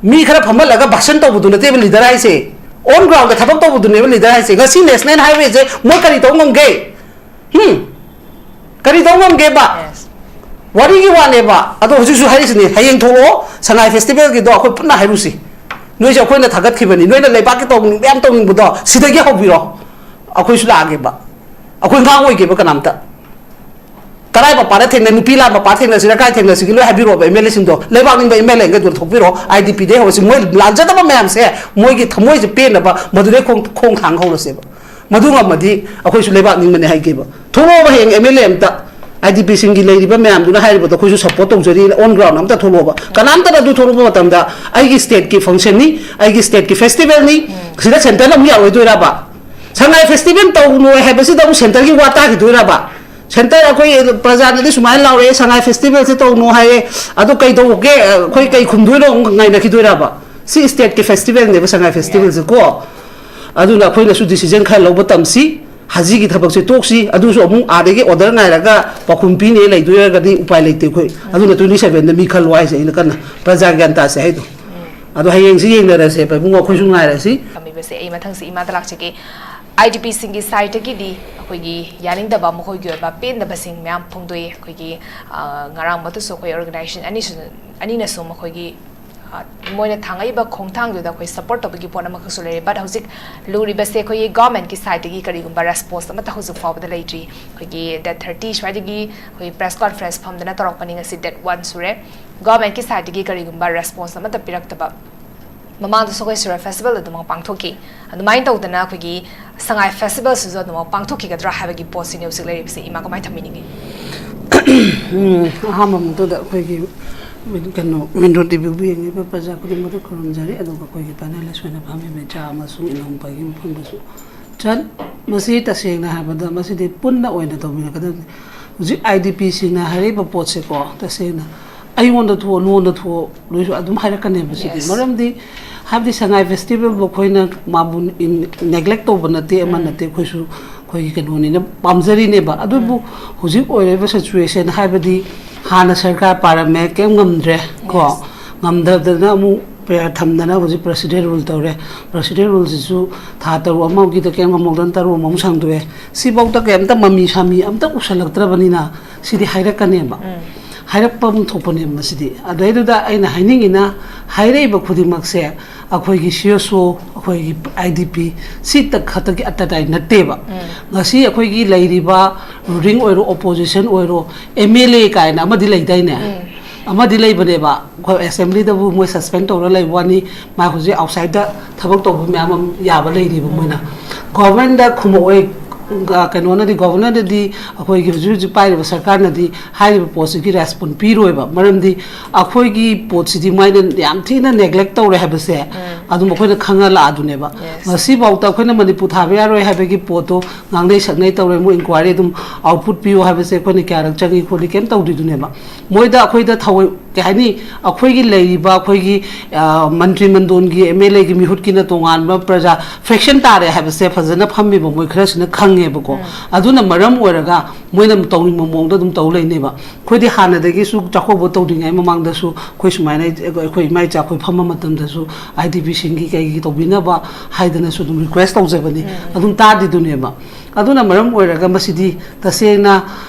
ꯃꯤ ꯈꯔ ꯐꯝꯍꯜꯂꯒ ꯚꯥꯁꯟ ꯇꯧꯕꯗꯨ ꯅꯠꯇꯦꯕ ꯂꯤꯗꯔ ꯍꯥꯏꯁꯦ꯫ ꯑꯣꯟ ꯒ꯭ꯔꯥꯎꯟꯗ ꯊꯕꯛ ꯇꯧꯕꯗꯨꯅꯦꯕ ꯂꯤꯗꯔ ꯍꯥꯏꯁꯦ꯫ ꯉꯁꯤ ꯅꯦꯁꯅꯦꯜ ꯍꯥꯏꯋꯦꯁꯦ ꯃꯣꯏ ꯀꯔꯤ ꯇꯧ ꯉꯝꯒꯦ? ꯍꯝ? ꯀꯔꯤ ꯇꯧ ꯉꯝꯒꯦꯕ? Yes. ꯋꯥꯔꯤꯒꯤ ꯋꯥꯅꯦꯕ꯫ ꯑꯗꯣ ꯍꯧꯖꯤꯛꯁꯨ ꯍꯥꯏꯔꯤꯁꯤꯅꯦ, ꯍꯌꯦꯡ ꯊꯣꯛꯂꯛꯑꯣ, ꯁꯉꯥꯏ ꯐꯦꯁꯇꯤꯚꯦꯜꯒꯤꯗꯣ ꯑꯩꯈꯣꯏ ꯄꯨꯟꯅ ꯍꯥꯏꯔꯨꯁꯤ꯫ ꯅꯣꯏꯁꯦ ꯑꯩꯈꯣꯏꯅ ꯊꯥꯒꯠꯈꯤꯕꯅꯤ, ꯅꯣꯏꯅ ꯂꯩꯕꯥꯛꯀꯤ ꯇꯧꯅꯤꯡꯕ ꯌꯥꯝ ꯇꯧꯅꯤꯡꯕꯗꯣ ꯁꯤꯗꯒꯤ ꯍꯧꯕꯤꯔꯣ꯫ ꯑꯩꯈꯣꯏꯁꯨ ꯂꯥꯛꯑꯒꯦꯕ꯫ ꯑꯩꯈꯣꯏ ꯉꯥꯡꯉꯣꯏꯒꯦꯕ ꯀꯅꯥꯝꯇ꯫ ꯀꯔꯥꯏ ꯃꯄꯥꯗ ꯊꯦꯡꯅ, ꯅꯨꯄꯤ ꯂꯥꯟ ꯃꯄꯥ ꯊꯦꯡꯅꯁꯤꯔ ꯀꯥꯏ ꯊꯦꯡꯅꯁꯤꯒꯦ, ꯂꯣꯏ ꯍꯥꯏꯕꯤꯔꯛꯑꯣꯕ ꯑꯦꯝ ꯑꯦꯜ ꯑꯦꯁꯤꯡꯗꯣ꯫ ꯂꯩꯕꯥꯛ ꯅꯤꯡꯕ M L A ꯊꯣꯛꯄꯤꯔꯛꯑꯣ, I D ꯄꯤꯗꯩ ꯍꯧꯔꯁꯤ꯫ ꯃꯣꯏ ꯂꯥꯟꯖꯗꯕ ꯃꯌꯥꯝꯁꯦ ꯃꯣꯏꯒꯤ ꯊꯃꯣꯏꯁꯦ ꯄꯦꯟꯅꯕ ꯃꯗꯨꯗꯩ ꯈꯣꯡ, ꯈꯣꯡ ꯊꯥꯡ ꯍꯧꯔꯁꯦꯕ꯫ ꯃꯗꯨ ꯉꯝꯃꯗꯤ ꯑꯩꯈꯣꯏꯁꯨ ꯂꯩꯕꯥꯛ ꯅꯤꯡꯕꯅꯦ ꯍꯥꯏꯒꯦꯕ꯫ ꯊꯣꯛꯂꯛꯑꯣꯕ ꯍꯌꯦꯡ ꯑꯦꯝ ꯑꯦꯜ ꯑꯦ ꯑꯝꯇ, ꯑꯥꯏ ꯗꯤ ꯄꯤꯁꯤꯡꯒꯤ ꯂꯩꯔꯤꯕ ꯃꯌꯥꯝꯗꯨꯅ ꯍꯥꯏꯔꯤꯕꯗꯣ ꯑꯩꯈꯣꯏꯁꯨ ꯁꯞꯄꯣꯔꯠ ꯇꯧꯖꯔꯤꯅ ꯑꯣꯟ ꯒ꯭ꯔꯥꯎꯟ ꯑꯝꯇ ꯊꯣꯛꯂꯛꯑꯣꯕ꯫ ꯀꯅꯥꯝꯇꯅ ꯑꯗꯨ ꯊꯣꯛꯂꯛꯄ ꯃꯇꯝꯗ ꯑꯩꯒꯤ ꯁ꯭ꯇꯦꯠꯀꯤ ꯐꯪꯁꯟꯅꯤ, ꯑꯩꯒꯤ ꯁ꯭ꯇꯦꯠꯀꯤ ꯐꯦꯁꯇꯤꯚꯦꯜꯅꯤ, ꯁꯤꯗ ꯁꯦꯟꯇꯔꯅ ꯑꯃꯨꯛ ꯌꯥꯔꯣꯏꯗꯣꯏꯔꯕ? ꯁꯉꯥꯏ ꯐꯦꯁꯇꯤꯚꯦꯜ ꯇꯧꯅꯣꯏ ꯍꯥꯏꯕꯁꯤꯗ ꯑꯃꯨꯛ ꯁꯦꯟꯇꯔꯒꯤ ꯋꯥ ꯇꯥꯈꯤꯗꯣꯏꯔꯕ? ꯁꯦꯟꯇꯔ ꯑꯩꯈꯣꯏ ꯄ꯭ꯔꯖꯥꯅꯗꯤ ꯁꯨꯃꯥꯏꯅ ꯂꯥꯎꯔꯛꯑꯦ, ꯁꯉꯥꯏ ꯐꯦꯁꯇꯤꯚꯦꯜꯁꯦ ꯇꯧꯅꯣ ꯍꯥꯏꯌꯦ, ꯑꯗꯣ ꯀꯩꯗꯧꯒꯦ, ꯑꯩꯈꯣꯏ ꯀꯩ ꯈꯨꯝꯗꯣꯏꯅꯣ ꯑꯃꯨꯛ ꯉꯥꯏꯅꯈꯤꯗꯣꯏꯔꯕ? ꯁꯤ ꯁ꯭ꯇꯦꯠꯀꯤ ꯐꯦꯁꯇꯤꯚꯦꯜꯅꯦꯕ ꯁꯉꯥꯏ ꯐꯦꯁꯇꯤꯚꯦꯜꯁꯦ ꯀꯣ꯫ ꯑꯗꯨꯅ ꯑꯩꯈꯣꯏꯅꯁꯨ ꯗꯤꯁꯤꯖꯟ ꯈꯔ ꯂꯧꯕ ꯇꯝꯁꯤ꯫ ꯍꯧꯖꯤꯛꯀꯤ ꯊꯕꯛꯁꯦ ꯇꯣꯛꯁꯤ꯫ ꯑꯗꯨꯁꯨ ꯑꯃꯨꯛ ꯑꯥꯗꯒꯤ ꯑꯣꯔꯗꯔ ꯉꯥꯏꯔꯒ ꯄꯥꯎꯈꯨꯝ ꯄꯤꯅꯦ ꯂꯩꯗꯣꯏꯔꯒꯗꯤ ꯎꯄꯥꯏ ꯂꯩꯇꯦ ꯑꯩꯈꯣꯏ꯫ ꯑꯗꯨꯅ ꯇ꯭ꯋꯦꯟꯇꯤ ꯁꯚꯦꯟꯗ ꯃꯤ ꯈꯜꯂꯣ ꯍꯥꯏꯁꯦ ꯑꯩꯅ ꯀꯟꯅ꯫ ꯄ꯭ꯔꯖꯥ ꯒ꯭ꯌꯥꯟ ꯇꯥꯁꯦ ꯍꯥꯏꯗꯣ꯫ ꯑꯗꯣ ꯍꯌꯦꯡꯁꯤ ꯌꯦꯡꯅꯔꯁꯦꯕ ꯏꯕꯨꯡꯉꯣ, ꯑꯩꯈꯣꯏꯁꯨ ꯉꯥꯏꯔꯁꯤ꯫ ꯇꯝꯕꯤꯕꯁꯦ ꯑꯩ ꯃꯊꯪꯁꯤ ꯏꯃꯥꯗ ꯂꯥꯛꯆꯒꯦ꯫ ꯑꯥꯏ ꯗꯤ ꯄꯤꯁꯤꯡꯒꯤ ꯁꯥꯏꯠꯇꯒꯤꯗꯤ ꯑꯩꯈꯣꯏꯒꯤ ꯌꯥꯅꯤꯡꯗꯕ, ꯃꯈꯣꯏꯒꯤ ꯑꯣꯏꯕ ꯄꯦꯟꯗꯕꯁꯤꯡ ꯃꯌꯥꯝ ꯐꯣꯡꯗꯣꯛꯏ꯫ ꯑꯩꯈꯣꯏꯒꯤ, ꯑ, ꯉꯔꯥꯡ ꯃꯛꯇꯁꯨ ꯑꯩꯈꯣꯏ ꯑꯣꯔꯒꯅꯥꯏꯖꯦꯁꯟ ꯑꯅꯤꯁꯨ, ꯑꯅꯤꯅꯁꯨ ꯃꯈꯣꯏꯒꯤ ꯃꯣꯏꯅ ꯊꯥꯡꯉꯛꯏꯕ ꯈꯣꯡꯊꯥꯡꯗꯨꯗ ꯑꯩꯈꯣꯏ ꯁꯄꯣꯔꯠ ꯇꯧꯕꯒꯤ ꯄꯣꯠ ꯑꯃꯈꯛꯁꯨ ꯂꯩꯔꯦ꯫ ꯕꯠ ꯍꯧꯖꯤꯛ ꯂꯨꯔꯤꯕꯁꯦ ꯑꯩꯈꯣꯏꯒꯤ ꯒꯣꯔꯃꯦꯟꯠꯀꯤ ꯁꯥꯏꯠꯇꯒꯤ ꯀꯔꯤꯒꯨꯝꯕ ꯔꯦꯁꯄꯣꯟꯁ ꯑꯃꯠꯇ ꯍꯧꯖꯤꯛ ꯐꯥꯎꯕꯗ ꯂꯩꯇ꯭ꯔꯤ꯫ ꯑꯩꯈꯣꯏꯒꯤ ꯗꯦꯠ ꯊꯥꯔꯇꯤ ꯁ꯭ꯋꯥꯏꯗꯒꯤ ꯑꯩꯈꯣꯏ ꯄ꯭ꯔꯦꯁ ꯀꯣꯟꯐ꯭ꯔꯦꯟꯁ ꯐꯝꯗꯅ ꯇꯧꯔꯛꯄꯅꯤ꯫ ꯉꯁꯤ ꯗꯦꯠ ꯋꯥꯟ ꯁꯨꯔꯦ꯫ ꯒꯣꯔꯃꯦꯟꯠꯀꯤ ꯁꯥꯏꯠꯇꯒꯤ ꯀꯔꯤꯒꯨꯝꯕ ꯔꯦꯁꯄꯣꯟꯁ ꯑꯃꯠꯇ ꯄꯤꯔꯛꯇꯕ꯫ ꯃꯃꯥꯡꯗꯁꯨ ꯑꯩꯈꯣꯏ ꯁꯤꯔꯣꯏ ꯐꯦꯁꯇꯤꯚꯦꯜ ꯑꯗꯨꯃꯛ ꯄꯥꯡꯊꯣꯛꯈꯤ꯫ ꯑꯗꯨꯃꯥꯏꯅ ꯇꯧꯗꯅ ꯑꯩꯈꯣꯏꯒꯤ ꯁꯉꯥꯏ ꯐꯦꯁꯇꯤꯚꯦꯜꯁꯤꯁꯨ ꯑꯗꯨꯃꯛ ꯄꯥꯡꯊꯣꯛꯈꯤꯒꯗ꯭ꯔꯥ ꯍꯥꯏꯕꯒꯤ ꯄꯣꯠꯁꯤꯅꯤ ꯍꯧꯖꯤꯛ ꯂꯩꯔꯤꯕꯁꯤ꯫ ꯏꯃꯥ, ꯀꯃꯥꯏꯅ ꯊꯝꯕꯤꯅꯤꯡꯉꯤ? ꯑꯍꯥꯟꯕ ꯃꯛꯇꯗ ꯑꯩꯈꯣꯏꯒꯤ ꯀꯩꯅꯣ ꯋꯤꯟꯗꯣ ꯇꯤꯚꯤꯕꯨ ꯌꯦꯡꯂꯤꯕ ꯄ꯭ꯔꯖꯥ ꯈꯨꯗꯤꯡꯃꯛꯇ ꯈꯨꯔꯨꯝꯖꯔꯤ꯫ ꯑꯗꯨꯒ ꯑꯩꯈꯣꯏꯒꯤ ꯄꯦꯅꯦꯂꯤꯁ ꯑꯣꯏꯅ ꯐꯝꯃꯤꯕ ꯏꯆꯥ ꯑꯃꯁꯨꯡ ꯏꯅꯥꯎꯅꯨꯄꯥꯒꯤ ꯃꯐꯝꯗꯁꯨ ꯆꯟ ꯃꯁꯤ ꯇꯁꯦꯡꯅ ꯍꯥꯏꯕꯗ ꯃꯁꯤꯗꯤ ꯄꯨꯟꯅ ꯑꯣꯏꯅ ꯇꯧꯃꯤꯟꯅꯒꯗꯕꯅꯤ꯫ ꯍꯧꯖꯤꯛ ꯑꯥꯏ ꯗꯤ ꯄꯤꯁꯤꯡꯅ ꯍꯥꯏꯔꯛꯏꯕ ꯄꯣꯠꯁꯦꯀꯣ, ꯇꯁꯦꯡꯅ ꯑꯩꯉꯣꯟꯗ ꯊꯣꯛꯑꯣ, ꯅꯉꯣꯟꯗ ꯊꯣꯛꯑꯣ, ꯅꯣꯏꯁꯨ ꯑꯗꯨꯝ ꯍꯥꯏꯔꯛꯀꯅꯦꯕ ꯁꯤꯗꯤ꯫ Yes. ꯃꯔꯝꯗꯤ ꯍꯥꯏꯕꯗꯤ ꯁꯉꯥꯏ ꯐꯦꯁꯇꯤꯚꯦꯜꯕꯨ ꯑꯩꯈꯣꯏꯅ ꯃꯥꯕꯨ ꯅꯦꯒ꯭ꯂꯦꯛ ꯇꯧꯕ ꯅꯠꯇꯦ, ꯑꯃ ꯅꯠꯇꯦ, ꯑꯩꯈꯣꯏꯁꯨ ꯑꯩꯈꯣꯏꯒꯤ ꯀꯩꯅꯣꯅꯤꯅ ꯄꯥꯝꯖꯔꯤꯅꯦꯕ꯫ ꯑꯗꯨꯕꯨ ꯍꯧꯖꯤꯛ ꯑꯣꯏꯔꯤꯕ ꯁꯤꯆꯨꯋꯦꯁꯟ ꯍꯥꯏꯕꯗꯤ ꯍꯥꯟꯅ ꯁꯔꯀꯥꯔ ꯄꯥꯔꯝꯃꯦ, ꯀꯩꯝ ꯉꯝꯗ꯭ꯔꯦ ꯀꯣ꯫ Yes. ꯉꯝꯗꯗꯅ ꯑꯃꯨꯛ ꯄ꯭ꯔꯦꯌꯔ ꯊꯝꯗꯅ ꯍꯧꯖꯤꯛ ꯄ꯭ꯔꯦꯁꯤꯗꯦꯟ ꯔꯨꯜ ꯇꯧꯔꯦ꯫ ꯄ꯭ꯔꯦꯁꯤꯗꯦꯟ ꯔꯨꯜꯁꯤꯁꯨ ꯊꯥ ꯇꯔꯨꯛ ꯑꯃꯒꯤꯗ ꯀꯩꯝ ꯉꯝꯍꯧꯗꯅ ꯇꯔꯨꯛ ꯑꯃꯃꯨꯛ ꯁꯥꯡꯗꯣꯛꯑꯦ꯫ ꯁꯤꯐꯧꯗ ꯀꯩꯝꯇ ꯃꯃꯤ ꯁꯥꯃꯤ ꯑꯝꯇ ꯎꯁꯜꯂꯛꯇ꯭ꯔꯕꯅꯤꯅ ꯁꯤꯗꯤ ꯍꯥꯏꯔꯛꯀꯅꯦꯕ꯫ ꯍꯥꯏꯔꯛꯄ ꯑꯃ ꯊꯣꯛꯄꯅꯦꯕ ꯃꯁꯤꯗꯤ꯫ ꯑꯗꯨꯗꯩꯗꯨꯗ ꯑꯩꯅ ꯍꯥꯏꯅꯤꯡꯉꯤꯅ, ꯍꯥꯏꯔꯛꯏꯕ ꯈꯨꯗꯤꯡꯃꯛꯁꯦ ꯑꯩꯈꯣꯏꯒꯤ ꯁꯤ ꯑꯦꯁ ꯑꯣ, ꯑꯩꯈꯣꯏꯒꯤ ꯑꯥꯏ ꯗꯤ ꯄꯤ, ꯁꯤꯇ ꯈꯛꯇꯒꯤ ꯑꯇꯇꯥꯏ ꯅꯠꯇꯦꯕ꯫ ꯉꯁꯤ ꯑꯩꯈꯣꯏꯒꯤ ꯂꯩꯔꯤꯕ ꯔꯨꯂꯤꯡ ꯑꯣꯏꯔꯣ, ꯑꯣꯄꯣꯖꯤꯁꯟ ꯑꯣꯏꯔꯣ, ꯑꯦꯝ ꯑꯦꯜ ꯑꯦ ꯀꯥꯏꯅ ꯑꯃꯗꯤ ꯂꯩꯗꯥꯏꯅꯦ? ꯑꯃꯗꯤ ꯂꯩꯕꯅꯦꯕ꯫ ꯑꯩꯈꯣꯏ ꯑꯦꯁꯦꯝꯕ꯭ꯂꯤꯗꯕꯨ ꯃꯣꯏ ꯁꯁꯄꯦꯟ ꯇꯧꯔ ꯂꯩꯕ ꯋꯥꯅꯤ, ꯃꯥ ꯍꯧꯖꯤꯛ ꯑꯥꯎꯠꯁꯥꯏꯗꯇ ꯊꯕꯛ ꯇꯧꯕ ꯃꯌꯥꯝ ꯑꯃ ꯌꯥꯕ ꯂꯩꯔꯤꯕ ꯃꯣꯏꯅ꯫ ꯒꯣꯚꯔꯟꯃꯦꯟꯗ ꯈꯨꯝꯃꯛꯑꯣꯏ, ꯀꯩꯅꯣꯅꯗꯤ, ꯒꯣꯚꯔꯅꯔꯅꯗꯤ, ꯑꯩꯈꯣꯏꯒꯤ ꯍꯧꯖꯤꯛ ꯍꯧꯖꯤꯛ ꯄꯥꯏꯔꯤꯕ ꯁꯔꯀꯥꯔꯅꯗꯤ ꯍꯥꯏꯔꯤꯕ ꯄꯣꯠꯁꯤꯒꯤ ꯔꯦꯁꯄꯣꯟ ꯄꯤꯔꯣꯏꯕ꯫ ꯃꯔꯝꯗꯤ ꯑꯩꯈꯣꯏꯒꯤ ꯄꯣꯠꯁꯤꯗꯤ ꯃꯣꯏꯅ ꯌꯥꯝ ꯊꯤꯅ ꯅꯦꯒ꯭ꯂꯦꯛ ꯇꯧꯔꯦ ꯍꯥꯏꯕꯁꯦ ꯑꯗꯨꯝ ꯑꯩꯈꯣꯏꯅ ꯈꯪꯉ ꯂꯥꯛꯑꯗꯨꯅꯦꯕ꯫ Yes. ꯉꯁꯤꯐꯥꯎꯗ ꯑꯩꯈꯣꯏꯅ ꯃꯅꯤꯄꯨꯔ ꯊꯥꯕ ꯌꯥꯔꯣꯏ ꯍꯥꯏꯕꯒꯤ ꯄꯣꯠꯇꯣ ꯉꯥꯡꯅꯩ ꯁꯛꯅꯩ ꯇꯧꯔꯦ, ꯃꯣꯏ ꯏꯟꯀ꯭ꯋꯥꯏꯔꯤ ꯑꯗꯨꯝ ꯑꯥꯎꯠꯄꯨꯠ ꯄꯤꯌꯨ ꯍꯥꯏꯕꯁꯦ ꯑꯩꯈꯣꯏꯅ ꯀꯌꯥꯔꯛ ꯆꯪꯉꯤ ꯈꯣꯠꯂꯤ ꯀꯩꯝ ꯇꯧꯗ꯭ꯔꯤꯗꯨꯅꯦꯕ꯫ ꯃꯣꯏꯗ ꯑꯩꯈꯣꯏꯗ ꯊꯑꯣꯏ ꯀꯩ ꯍꯥꯏꯅꯤ, ꯑꯩꯈꯣꯏꯒꯤ ꯂꯩꯔꯤꯕ ꯑꯩꯈꯣꯏꯒꯤ, ꯑ, ꯃꯟꯇ꯭ꯔꯤ ꯃꯟꯗꯣꯟꯒꯤ, ꯑꯦꯝ ꯑꯦꯜ ꯑꯦꯒꯤ ꯃꯤꯍꯨꯠꯀꯤꯅ ꯇꯣꯉꯥꯟꯕ ꯄ꯭ꯔꯖꯥ ꯐꯦꯛꯁꯟ ꯇꯥꯔꯦ ꯍꯥꯏꯕꯁꯦ ꯐꯖꯅ ꯐꯝꯃꯤꯕ ꯃꯣꯏ ꯈꯔꯁꯤꯅ ꯈꯪꯉꯦꯕꯀꯣ꯫ ꯑꯗꯨꯅ ꯃꯔꯝ ꯑꯣꯏꯔꯒ ꯃꯣꯏꯅ ꯇꯧꯅꯤꯡꯕ ꯃꯑꯣꯡꯗ ꯑꯗꯨꯝ ꯇꯧ ꯂꯩꯅꯦꯕ꯫ ꯑꯩꯈꯣꯏꯗꯤ ꯍꯥꯟꯅꯗꯒꯤꯁꯨ ꯆꯥꯛꯀꯧꯕ ꯇꯧꯗ꯭ꯔꯤꯉꯩ ꯃꯃꯥꯡꯗꯁꯨ ꯑꯩꯈꯣꯏ ꯁꯨꯃꯥꯏꯅ ꯑꯩꯈꯣꯏ ꯏꯃꯥ ꯏꯆꯥ ꯑꯩꯈꯣꯏ ꯐꯝꯕ ꯃꯇꯝꯗꯁꯨ ꯑꯥꯏ ꯗꯤ ꯄꯤꯁꯤꯡꯒꯤ ꯀꯩꯒꯤ ꯇꯧꯕꯤꯅꯕ ꯍꯥꯏꯗꯅꯁꯨ ꯑꯗꯨꯝ ꯔꯤꯀ꯭ꯋꯦꯁ ꯇꯧꯖꯕꯅꯤ꯫ ꯑꯗꯨꯝ ꯇꯥꯗ꯭ꯔꯤꯗꯨꯅꯦꯕ꯫ ꯑꯗꯨꯅ ꯃꯔꯝ ꯑꯣꯏꯔꯒ ꯃꯁꯤꯗꯤ ꯇꯁꯦꯡꯅ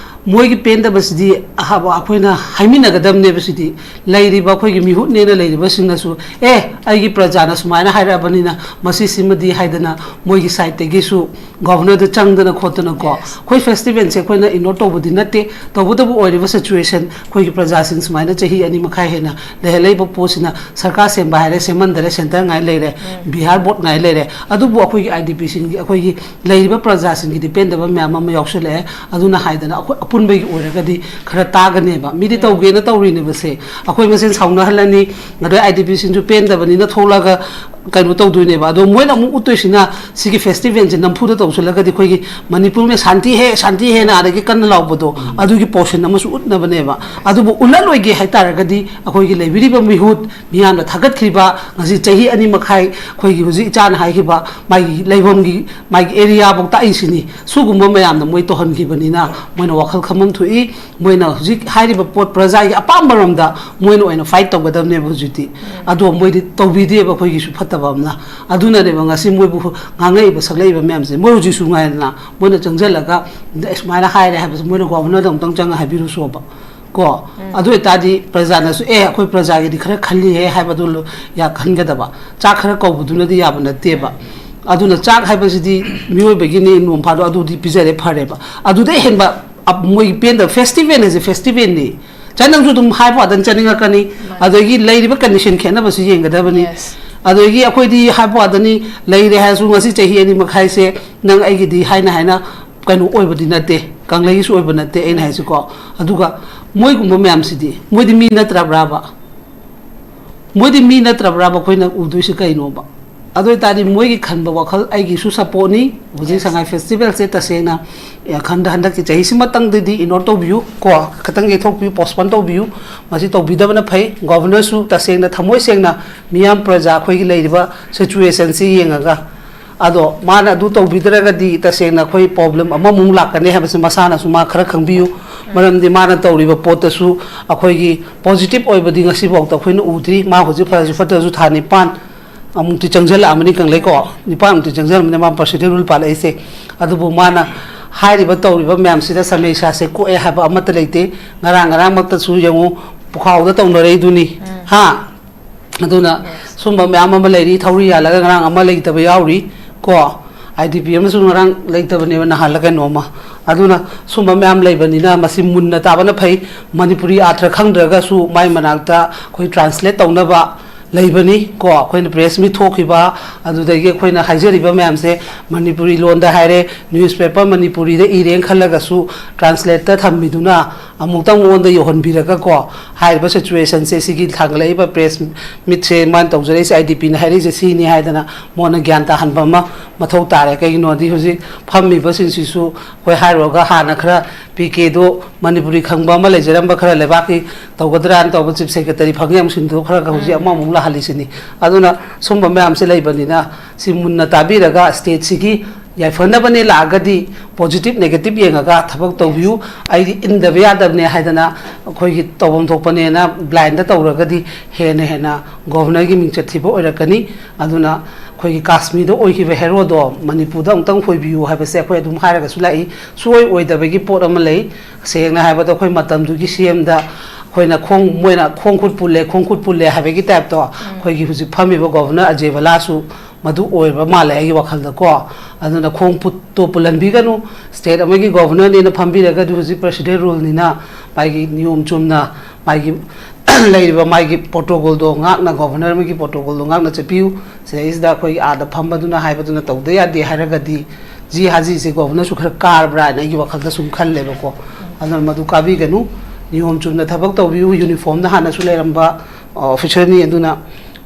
ꯃꯣꯏꯒꯤ ꯄꯦꯟꯗꯕꯁꯤꯗꯤ ꯑꯍꯥꯕ ꯑꯩꯈꯣꯏꯅ ꯍꯥꯏꯃꯤꯟꯅꯒꯗꯕꯅꯦꯕ꯫ ꯁꯤꯗꯤ ꯂꯩꯔꯤꯕ ꯑꯩꯈꯣꯏꯒꯤ ꯃꯤꯍꯨꯠꯅꯦꯅ ꯂꯩꯔꯤꯕꯁꯤꯡꯅꯁꯨ, "ꯑꯦ, ꯑꯩꯒꯤ ꯄ꯭ꯔꯖꯥꯅ ꯁꯨꯃꯥꯏꯅ ꯍꯥꯏꯔꯛꯑꯕꯅꯤꯅ ꯃꯁꯤꯁꯤꯃꯗꯤ" ꯍꯥꯏꯗꯅ ꯃꯣꯏꯒꯤ ꯁꯥꯏꯠꯇꯒꯤꯁꯨ ꯒꯣꯚꯔꯅꯔꯗ ꯆꯪꯗꯅ ꯈꯣꯠꯇꯅꯀꯣ꯫ ꯑꯩꯈꯣꯏ ꯐꯦꯁꯇꯤꯚꯦꯜꯁꯦ ꯑꯩꯈꯣꯏꯅ ꯏꯒꯅꯣꯔ ꯇꯧꯕꯗꯤ ꯅꯠꯇꯦ, ꯇꯧꯕꯇꯕꯨ ꯑꯣꯏꯔꯤꯕ ꯁꯤꯆꯨꯋꯦꯁꯟ, ꯑꯩꯈꯣꯏꯒꯤ ꯄ꯭ꯔꯖꯥꯁꯤꯡ ꯁꯨꯃꯥꯏꯅ ꯆꯍꯤ ꯑꯅꯤ ꯃꯈꯥꯏ ꯍꯦꯟꯅ ꯂꯩꯍꯜꯂꯛꯏꯕ ꯄꯣꯠꯁꯤꯅ ꯁꯔꯀꯥꯔ ꯁꯦꯝꯕ ꯍꯥꯏꯔꯦ, ꯁꯦꯝꯍꯟꯗꯔꯦ, ꯁꯦꯟꯇꯔ ꯉꯥꯏ ꯂꯩꯔꯦ, ꯕꯤꯍꯥꯔ ꯕꯣꯔꯗ ꯉꯥꯏ ꯂꯩꯔꯦ꯫ ꯑꯗꯨꯕꯨ ꯑꯩꯈꯣꯏꯒꯤ ꯑꯥꯏ ꯗꯤ ꯄꯤꯁꯤꯡꯒꯤ, ꯑꯩꯈꯣꯏꯒꯤ ꯂꯩꯔꯤꯕ ꯄ꯭ꯔꯖꯥꯁꯤꯡꯒꯤꯗꯤ ꯄꯦꯟꯗꯕ ꯃꯌꯥꯝ ꯑꯃ ꯌꯥꯎꯁꯜꯂꯛꯑꯦ꯫ ꯑꯗꯨꯅ ꯍꯥꯏꯗꯅ ꯑꯩꯈꯣꯏ ꯑꯄꯨꯟꯕꯒꯤ ꯑꯣꯏꯔꯒꯗꯤ ꯈꯔ ꯇꯥꯒꯅꯦꯕ꯫ ꯃꯤꯗꯤ ꯇꯧꯒꯦꯅ ꯇꯧꯔꯤꯅꯦꯕꯁꯦ, ꯑꯩꯈꯣꯏ ꯃꯁꯦꯟ ꯁꯥꯎꯅꯍꯜꯂꯅꯤ, ꯑꯗꯩ ꯑꯥꯏ ꯗꯤ ꯄꯤꯁꯤꯡꯁꯨ ꯄꯦꯟꯗꯕꯅꯤꯅ ꯊꯣꯛꯂꯛꯑꯒ ꯀꯩꯅꯣ ꯇꯧꯗꯣꯏꯅꯦꯕ꯫ ꯑꯗꯣ ꯃꯣꯏꯅ ꯑꯃꯨꯛ ꯎꯠꯇꯣꯏꯁꯤꯅ ꯁꯤꯒꯤ ꯐꯦꯁꯇꯤꯚꯦꯜꯁꯦ ꯅꯝꯐꯨꯗ ꯇꯧꯁꯤꯜꯂꯒꯗꯤ ꯑꯩꯈꯣꯏꯒꯤ ꯃꯅꯤꯄꯨꯔ ꯃꯦ ꯁꯥꯟꯇꯤ ꯍꯦ, ꯁꯥꯟꯇꯤ ꯍꯦꯅ ꯑꯗꯒꯤ ꯀꯟꯅ ꯂꯥꯎꯕꯗꯣ, ꯑꯗꯨꯒꯤ ꯄꯣꯔꯁꯟ ꯑꯃꯁꯨ ꯎꯠꯅꯕꯅꯦꯕ꯫ ꯑꯗꯨꯕꯨ ꯎꯠꯍꯜꯂꯣꯏꯒꯦ ꯍꯥꯏꯇꯥꯔꯒꯗꯤ ꯑꯩꯈꯣꯏꯒꯤ ꯂꯩꯕꯤꯔꯤꯕ ꯃꯤꯍꯨꯠ, ꯃꯤꯌꯥꯝꯅ ꯊꯥꯒꯠꯈ꯭ꯔꯤꯕ, ꯉꯁꯤ ꯆꯍꯤ ꯑꯅꯤ ꯃꯈꯥꯏ ꯑꯩꯈꯣꯏꯒꯤ ꯍꯧꯖꯤꯛ ꯏꯆꯥꯅ ꯍꯥꯏꯈꯤꯕ ꯃꯥꯒꯤ ꯂꯩꯐꯝꯒꯤ, ꯃꯥꯒꯤ ꯑꯦꯔꯤꯌꯥꯐꯧ ꯇꯥꯛꯏꯁꯤꯅꯤ꯫ ꯁꯤꯒꯨꯝꯕ ꯃꯌꯥꯝꯅ ꯃꯣꯏ ꯇꯧꯍꯟꯈꯤꯕꯅꯤꯅ ꯃꯣꯏꯅ ꯋꯥꯈꯜ ꯈꯟꯐꯝ ꯊꯣꯛꯏ꯫ ꯃꯣꯏꯅ ꯍꯧꯖꯤꯛ ꯍꯥꯏꯔꯤꯕ ꯄꯣꯠ ꯄ꯭ꯔꯖꯥꯒꯤ ꯑꯄꯥꯝꯕꯔꯣꯝꯗ ꯃꯣꯏꯅ ꯑꯣꯏꯅ ꯐꯥꯏꯠ ꯇꯧꯒꯗꯕꯅꯦꯕ ꯍꯧꯖꯤꯛꯇꯤ꯫ ꯑꯗꯣ ꯃꯣꯏꯗꯤ ꯇꯧꯕꯤꯗꯦꯕ ꯑꯩꯈꯣꯏꯒꯤꯁꯨ ꯐꯠꯇꯕ ꯑꯃꯅ꯫ ꯑꯗꯨꯅꯅꯦꯕ ꯉꯁꯤ ꯃꯣꯏꯕꯨ ꯉꯥꯡꯉꯛꯏꯕ ꯁꯛꯂꯛꯏꯕ ꯃꯌꯥꯝꯁꯦ꯫ ꯃꯣꯏ ꯍꯧꯖꯤꯛꯁꯨ ꯉꯥꯏꯗꯅ ꯃꯣꯏꯅ ꯆꯪꯁꯤꯜꯂꯒ ꯑꯁꯨꯃꯥꯏꯅ ꯍꯥꯏꯔꯦ ꯍꯥꯏꯕꯁꯦ ꯃꯣꯏꯅ ꯒꯣꯚꯔꯅꯔꯗ ꯑꯃꯨꯛꯇꯪ ꯆꯪꯉ ꯍꯥꯏꯕꯤꯔꯨꯁꯣꯕ꯫ ꯀꯣ? ꯑꯗꯨ ꯑꯣꯏꯇꯥꯔꯗꯤ ꯄ꯭ꯔꯖꯥꯅꯁꯨ, "ꯑꯦ, ꯑꯩꯈꯣꯏ ꯄ꯭ꯔꯖꯥꯒꯤꯗꯤ ꯈꯔ ꯈꯜꯂꯤꯍꯦ" ꯍꯥꯏꯕꯗꯨ ꯂꯣ-, ꯌꯥ ꯈꯟꯒꯗꯕ꯫ ꯆꯥꯛ ꯈꯔ ꯀꯧꯕꯗꯨꯅꯗꯤ ꯌꯥꯕ ꯅꯠꯇꯦꯕ꯫ ꯑꯗꯨꯅ ꯆꯥꯛ ꯍꯥꯏꯕꯁꯤꯗꯤ ꯃꯤꯑꯣꯏꯕꯒꯤꯅꯤ, ꯅꯣꯡ ꯐꯥꯗꯣꯛ ꯑꯗꯨꯗꯤ ꯄꯤꯖꯔꯦ, ꯐꯔꯦꯕ꯫ ꯑꯗꯨꯗꯩ ꯍꯦꯟꯕ ꯑꯞ-, ꯃꯣꯏꯒꯤ ꯄꯦꯟꯗꯕ, ꯐꯦꯁꯇꯤꯚꯦꯜ ꯍꯥꯏꯁꯦ ꯐꯦꯁꯇꯤꯚꯦꯜꯅꯤ꯫ ꯆꯥ-, ꯅꯪꯁꯨ ꯑꯗꯨꯝ ꯍꯥꯏꯕ ꯋꯥꯗꯅꯤ ꯆꯥꯅꯤꯡꯉꯛꯀꯅꯤ꯫ ꯑꯗꯒꯤ ꯂꯩꯔꯤꯕ ꯀꯟꯗꯤꯁꯟ ꯈꯦꯠꯅꯕꯁꯨ ꯌꯦꯡꯒꯗꯕꯅꯤ꯫ Yes. ꯑꯗꯒꯤ ꯑꯩꯈꯣꯏꯗꯤ ꯍꯥꯏꯕ ꯋꯥꯗꯅꯤ, ꯂꯩꯔꯦ ꯍꯥꯏꯔꯁꯨ ꯉꯁꯤ ꯆꯍꯤ ꯑꯅꯤ ꯃꯈꯥꯏꯁꯦ ꯅꯪ ꯑꯩꯒꯤꯗꯤ ꯍꯥꯏꯅ ꯍꯥꯏꯅ ꯀꯩꯅꯣ ꯑꯣꯏꯕꯗꯤ ꯅꯠꯇꯦ, ꯀꯪꯂꯩꯒꯤꯁꯨ ꯑꯣꯏꯕ ꯅꯠꯇꯦ ꯑꯩꯅ ꯍꯥꯏꯁꯤꯀꯣ꯫ ꯑꯗꯨꯒ ꯃꯣꯏꯒꯨꯝꯕ ꯃꯌꯥꯝꯁꯤꯗꯤ, ꯃꯣꯏꯗꯤ ꯃꯤ ꯅꯠꯇ꯭ꯔꯕ꯭ꯔꯥꯕ? ꯃꯣꯏꯗꯤ ꯃꯤ ꯅꯠꯇ꯭ꯔꯕ꯭ꯔꯥꯕ ꯑꯩꯈꯣꯏꯅ ꯎꯗꯣꯏꯁꯤ ꯀꯩꯅꯣꯕ? ꯑꯗꯨ ꯑꯣꯏꯇꯥꯔꯗꯤ ꯃꯣꯏꯒꯤ ꯈꯟꯕ ꯋꯥꯈꯜ ꯑꯩꯒꯤꯁꯨ ꯁꯞꯄꯣꯔꯠꯅꯤ꯫ ꯍꯧꯖꯤꯛ Yes. ꯁꯉꯥꯏ ꯐꯦꯁꯇꯤꯚꯦꯜꯁꯦ ꯇꯁꯦꯡꯅ, ꯑꯦ, ꯈꯟꯗ-, ꯍꯟꯗꯛꯀꯤ ꯆꯍꯤꯁꯤꯃꯇꯪꯗꯗꯤ ꯏꯒꯅꯣꯔ ꯇꯧꯕꯤꯌꯨ ꯀꯣ, ꯈꯤꯇꯪ ꯌꯩꯊꯣꯛꯄꯤꯌꯨ, ꯄꯣꯁꯄꯣꯟ ꯇꯧꯕꯤꯌꯨ꯫ ꯃꯁꯤ ꯇꯧꯕꯤꯗꯕꯅ ꯐꯩ꯫ ꯒꯣꯚꯔꯅꯔꯁꯨ ꯇꯁꯦꯡꯅ ꯊꯃꯣꯏ ꯁꯦꯡꯅ ꯃꯤꯌꯥꯝ ꯄ꯭ꯔꯖꯥ ꯑꯩꯈꯣꯏꯒꯤ ꯂꯩꯔꯤꯕ ꯁꯤꯆꯨꯋꯦꯁꯟꯁꯤ ꯌꯦꯡꯉꯒ, ꯑꯗꯣ ꯃꯥꯅ ꯑꯗꯨ ꯇꯧꯕꯤꯗ꯭ꯔꯒꯗꯤ ꯇꯁꯦꯡꯅ ꯑꯩꯈꯣꯏ ꯄ꯭ꯔꯣꯕ꯭ꯂꯦꯝ ꯑꯃꯃꯨꯛ ꯂꯥꯛꯀꯅꯤ ꯍꯥꯏꯕꯁꯤ ꯃꯁꯥꯅꯁꯨ ꯃꯥ ꯈꯔ ꯈꯪꯕꯤꯌꯨ꯫ ꯃꯔꯝꯗꯤ ꯃꯥꯅ ꯇꯧꯔꯤꯕ ꯄꯣꯠꯇꯁꯨ ꯑꯩꯈꯣꯏꯒꯤ ꯄꯣꯖꯤꯇꯤꯚ ꯑꯣꯏꯕꯗꯤ ꯉꯁꯤꯐꯥꯎꯗ ꯑꯩꯈꯣꯏꯅ ꯎꯗ꯭ꯔꯤ꯫ ꯃꯥ ꯍꯧꯖꯤꯛ ꯐꯔꯁꯨ ꯐꯠꯇ꯭ꯔꯁꯨ ꯊꯥ ꯅꯤꯄꯥꯟ ꯑꯃꯨꯛꯇꯤ ꯆꯪꯁꯤꯜꯂꯛꯑꯃꯅꯤ ꯀꯪꯂꯩꯀꯣ, ꯅꯤꯄꯥꯟꯃꯨꯛꯇꯤ ꯆꯪꯁꯤꯜꯂꯛꯑꯃꯅꯤ ꯃꯥ ꯄ꯭ꯔꯁꯤꯗꯦꯟ ꯔꯨꯜ ꯄꯥꯜꯂꯛꯏꯁꯦ꯫ ꯑꯗꯨꯕꯨ ꯃꯥꯅ ꯍꯥꯏꯔꯤꯕ ꯇꯧꯔꯤꯕ ꯃꯌꯥꯝꯁꯤꯗ ꯁꯃꯁ꯭ꯌꯥꯁꯦ ꯀꯣꯛꯑꯦ ꯍꯥꯏꯕ ꯑꯃꯠꯇ ꯂꯩꯇꯦ꯫ ꯉꯔꯥꯡ ꯉꯔꯥꯡꯃꯛꯇꯁꯨ ꯌꯦꯡꯉꯨ, ꯄꯨꯈꯥꯎꯗ ꯇꯧꯅꯔꯛꯏꯗꯨꯅꯤ꯫ ꯍꯥ? ꯑꯗꯨꯅ ꯁꯨꯝꯕ ꯃꯌꯥꯝ ꯑꯃ ꯂꯩꯔꯤ, ꯊꯧꯔꯤ ꯌꯥꯜꯂꯒ ꯉꯔꯥꯡ ꯑꯃ ꯂꯩꯇꯕ ꯌꯥꯎꯔꯤ ꯀꯣ꯫ ꯑꯥꯏ ꯗꯤ ꯄꯤ ꯑꯃꯁꯨ ꯉꯔꯥꯡ ꯂꯩꯇꯕꯅꯦꯕ, ꯅꯍꯥꯟꯂ ꯀꯩꯅꯣꯝꯃ꯫ ꯑꯗꯨꯅ ꯁꯨꯝꯕ ꯃꯌꯥꯝ ꯂꯩꯕꯅꯤꯅ ꯃꯁꯤ ꯃꯨꯟꯅ ꯇꯥꯕꯅ ꯐꯩ꯫ ꯃꯅꯤꯄꯨꯔꯤ ꯑꯥꯔꯊ ꯈꯪꯗ꯭ꯔꯒꯁꯨ ꯃꯥꯏ ꯃꯅꯥꯛꯇ ꯑꯩꯈꯣꯏ ꯇ꯭ꯔꯥꯟꯁꯂꯦꯠ ꯇꯧꯅꯕ ꯂꯩꯕꯅꯤ ꯀꯣ꯫ ꯑꯩꯈꯣꯏꯅ ꯄ꯭ꯔꯦꯁ ꯃꯤꯠ ꯊꯣꯛꯈꯤꯕ, ꯑꯗꯨꯗꯒꯤ ꯑꯩꯈꯣꯏꯅ ꯍꯥꯏꯖꯔꯤꯕ ꯃꯌꯥꯝꯁꯦ ꯃꯅꯤꯄꯨꯔꯤ ꯂꯣꯟꯗ ꯍꯥꯏꯔꯦ, ꯅ꯭ꯌꯨꯁꯄꯦꯄꯔ ꯃꯅꯤꯄꯨꯔꯤꯗ ꯏꯔꯦꯅ ꯈꯜꯂꯒꯁꯨ ꯇ꯭ꯔꯥꯟꯁꯂꯦꯠꯇ ꯊꯝꯕꯤꯗꯨꯅ ꯑꯃꯨꯛꯇꯪ ꯃꯉꯣꯟꯗ ꯌꯧꯍꯟꯕꯤꯔꯒꯀꯣ, ꯍꯥꯏꯔꯤꯕ ꯁꯤꯆꯨꯋꯦꯁꯟꯁꯦ, ꯁꯤꯒꯤ ꯊꯥꯡꯒꯠꯂꯛꯏꯕ ꯄ꯭ꯔꯦꯁ ꯃꯤꯠꯁꯦ ꯃꯥꯅ ꯇꯧꯖꯔꯛꯏꯁꯦ, ꯑꯥꯏ ꯗꯤ ꯄꯤꯅ ꯍꯥꯏꯔꯛꯏꯁꯦ ꯁꯤꯅꯤ ꯍꯥꯏꯗꯅ ꯃꯉꯣꯟꯗ ꯒ꯭ꯌꯥꯟ ꯇꯥꯍꯟꯕ ꯑꯃ ꯃꯊꯧ ꯇꯥꯔꯦ꯫ ꯀꯩꯒꯤꯅꯣꯗꯤ ꯍꯧꯖꯤꯛ ꯐꯝꯃꯤꯕꯁꯤꯡꯁꯤꯁꯨ ꯑꯩꯈꯣꯏ ꯍꯥꯏꯔꯨꯔꯒ ꯍꯥꯟꯅ ꯈꯔ ꯄꯤ ꯀꯦꯗꯣ ꯃꯅꯤꯄꯨꯔꯤ ꯈꯪꯕ ꯑꯃ ꯂꯩꯖꯔꯝꯕ, ꯈꯔ ꯂꯩꯕꯥꯛꯀꯤ ꯇꯧꯒꯗ꯭ꯔꯥꯅ ꯇꯧꯕ ꯆꯤꯐ ꯁꯦꯀ꯭ꯔꯦꯇꯔꯤ ꯐꯪꯉꯦ ꯑꯃꯨꯛ ꯁꯤꯟꯗꯣꯛꯈ꯭ꯔꯒ ꯍꯧꯖꯤꯛ ꯑꯃꯃꯨꯛ ꯂꯥꯛꯍꯜꯂꯤꯁꯤꯅꯤ꯫ ꯑꯗꯨꯅ ꯁꯨꯝꯕ ꯃꯌꯥꯝꯁꯦ ꯂꯩꯕꯅꯤꯅ ꯁꯤ ꯃꯨꯟꯅ ꯇꯥꯕꯤꯔꯒ ꯁ꯭ꯇꯦꯠꯁꯤꯒꯤ ꯌꯥꯏꯐꯅꯕꯅꯦ ꯂꯥꯛꯑꯒꯗꯤ, ꯄꯣꯖꯤꯇꯤꯚ ꯅꯦꯒꯦꯇꯤꯚ ꯌꯦꯡꯉꯒ ꯊꯕꯛ ꯇꯧꯕꯤꯌꯨ꯫ ꯑꯩꯗꯤ ꯏꯟꯗꯕ ꯌꯥꯗꯕꯅꯦ ꯍꯥꯏꯗꯅ ꯑꯩꯈꯣꯏꯒꯤ ꯇꯧꯐꯝ ꯊꯣꯛꯄꯅꯦꯅ ꯕ꯭ꯂꯥꯏꯟꯗ ꯇꯧꯔꯒꯗꯤ ꯍꯦꯟꯅ ꯍꯦꯟꯅ ꯒꯣꯕꯔꯅꯔꯒꯤ ꯃꯤꯡꯆꯠ ꯊꯤꯕ ꯑꯣꯏꯔꯛꯀꯅꯤ꯫ ꯑꯗꯨꯅ ꯑꯩꯈꯣꯏꯒꯤ ꯀꯥꯁꯃꯤꯔꯗ ꯑꯣꯏꯈꯤꯕ ꯍꯦꯔꯣꯗꯣ ꯃꯅꯤꯄꯨꯔꯗ ꯑꯃꯨꯛꯇꯪ ꯑꯣꯏꯕꯤꯌꯨ ꯍꯥꯏꯕꯁꯦ ꯑꯩꯈꯣꯏ ꯑꯗꯨꯝ ꯍꯥꯏꯔꯒꯁꯨ ꯂꯥꯛꯏ꯫ ꯁꯨꯡꯑꯣꯏ ꯑꯣꯏꯗꯕꯒꯤ ꯄꯣꯠ ꯑꯃ ꯂꯩ꯫ ꯁꯦꯡꯅ ꯍꯥꯏꯕꯗ ꯑꯩꯈꯣꯏ ꯃꯇꯝꯗꯨꯒꯤ ꯁꯤ ꯑꯦꯝꯗ ꯑꯩꯈꯣꯏꯅ ꯈꯣꯡ, ꯃꯣꯏꯅ ꯈꯣꯡ ꯈꯨꯠ ꯄꯨꯜꯂꯦ, ꯈꯣꯡ ꯈꯨꯠ ꯄꯨꯜꯂꯦ ꯍꯥꯏꯕꯒꯤ ꯇꯥꯏꯞꯇꯣ, ꯑꯩꯈꯣꯏꯒꯤ ꯍꯧꯖꯤꯛ ꯐꯝꯃꯤꯕ ꯒꯣꯕꯔꯅꯔ ꯑꯖꯦ ꯚꯂꯥꯁꯨ ꯃꯗꯨ ꯑꯣꯏꯕ ꯃꯥꯜꯂꯦ ꯑꯩꯒꯤ ꯋꯥꯈꯜꯗꯀꯣ꯫ ꯑꯗꯨꯅ ꯈꯣꯡ ꯄꯨꯠꯇꯣ ꯄꯨꯜꯍꯟꯕꯤꯒꯅꯨ꯫ ꯁ꯭ꯇꯦꯠ ꯑꯃꯒꯤ ꯒꯣꯕꯔꯅꯔꯅꯦꯅ ꯐꯝꯕꯤꯔꯒꯗꯤ ꯍꯧꯖꯤꯛ ꯄ꯭ꯔꯦꯁꯤꯗꯦꯟ ꯔꯨꯜꯅꯤꯅ ꯃꯥꯒꯤ ꯅꯤꯌꯣꯝ ꯆꯨꯝꯅ ꯃꯥꯒꯤ ꯂꯩꯔꯤꯕ ꯃꯥꯒꯤ ꯄ꯭ꯔꯣꯇꯣꯀꯣꯜꯗꯣ ꯉꯥꯛꯅ, ꯒꯣꯕꯔꯅꯔ ꯑꯃꯒꯤ ꯄ꯭ꯔꯣꯇꯣꯀꯣꯜꯗꯣ ꯉꯥꯛꯅ ꯆꯠꯄꯤꯌꯨ꯫ ꯁꯤꯗꯩꯁꯤꯗ ꯑꯩꯈꯣꯏꯒꯤ ꯑꯥꯗ ꯐꯝꯕꯗꯨꯅ ꯍꯥꯏꯕꯗꯨꯅ ꯇꯧꯗ ꯌꯥꯗꯦ ꯍꯥꯏꯔꯒꯗꯤ ꯖꯤ ꯍꯥꯖꯤꯁꯦ ꯒꯣꯕꯔꯅꯔꯁꯨ ꯈꯔ ꯀꯥꯔꯕ꯭ꯔꯥ ꯍꯥꯏꯅ ꯑꯩꯒꯤ ꯋꯥꯈꯜꯗ ꯁꯨꯝ ꯈꯜꯂꯦꯕꯀꯣ꯫ ꯑꯗꯨꯅ ꯃꯗꯨ ꯀꯥꯕꯤꯒꯅꯨ꯫ ꯅꯤꯌꯣꯝ ꯆꯨꯝꯅ ꯊꯕꯛ ꯇꯧꯕꯤꯌꯨ꯫ ꯌꯨꯅꯤꯐꯣꯔꯝꯗ ꯍꯥꯟꯅꯁꯨ ꯂꯩꯔꯝꯕ ꯑꯣꯐꯤꯁꯔꯅꯤ꯫ ꯑꯗꯨꯅ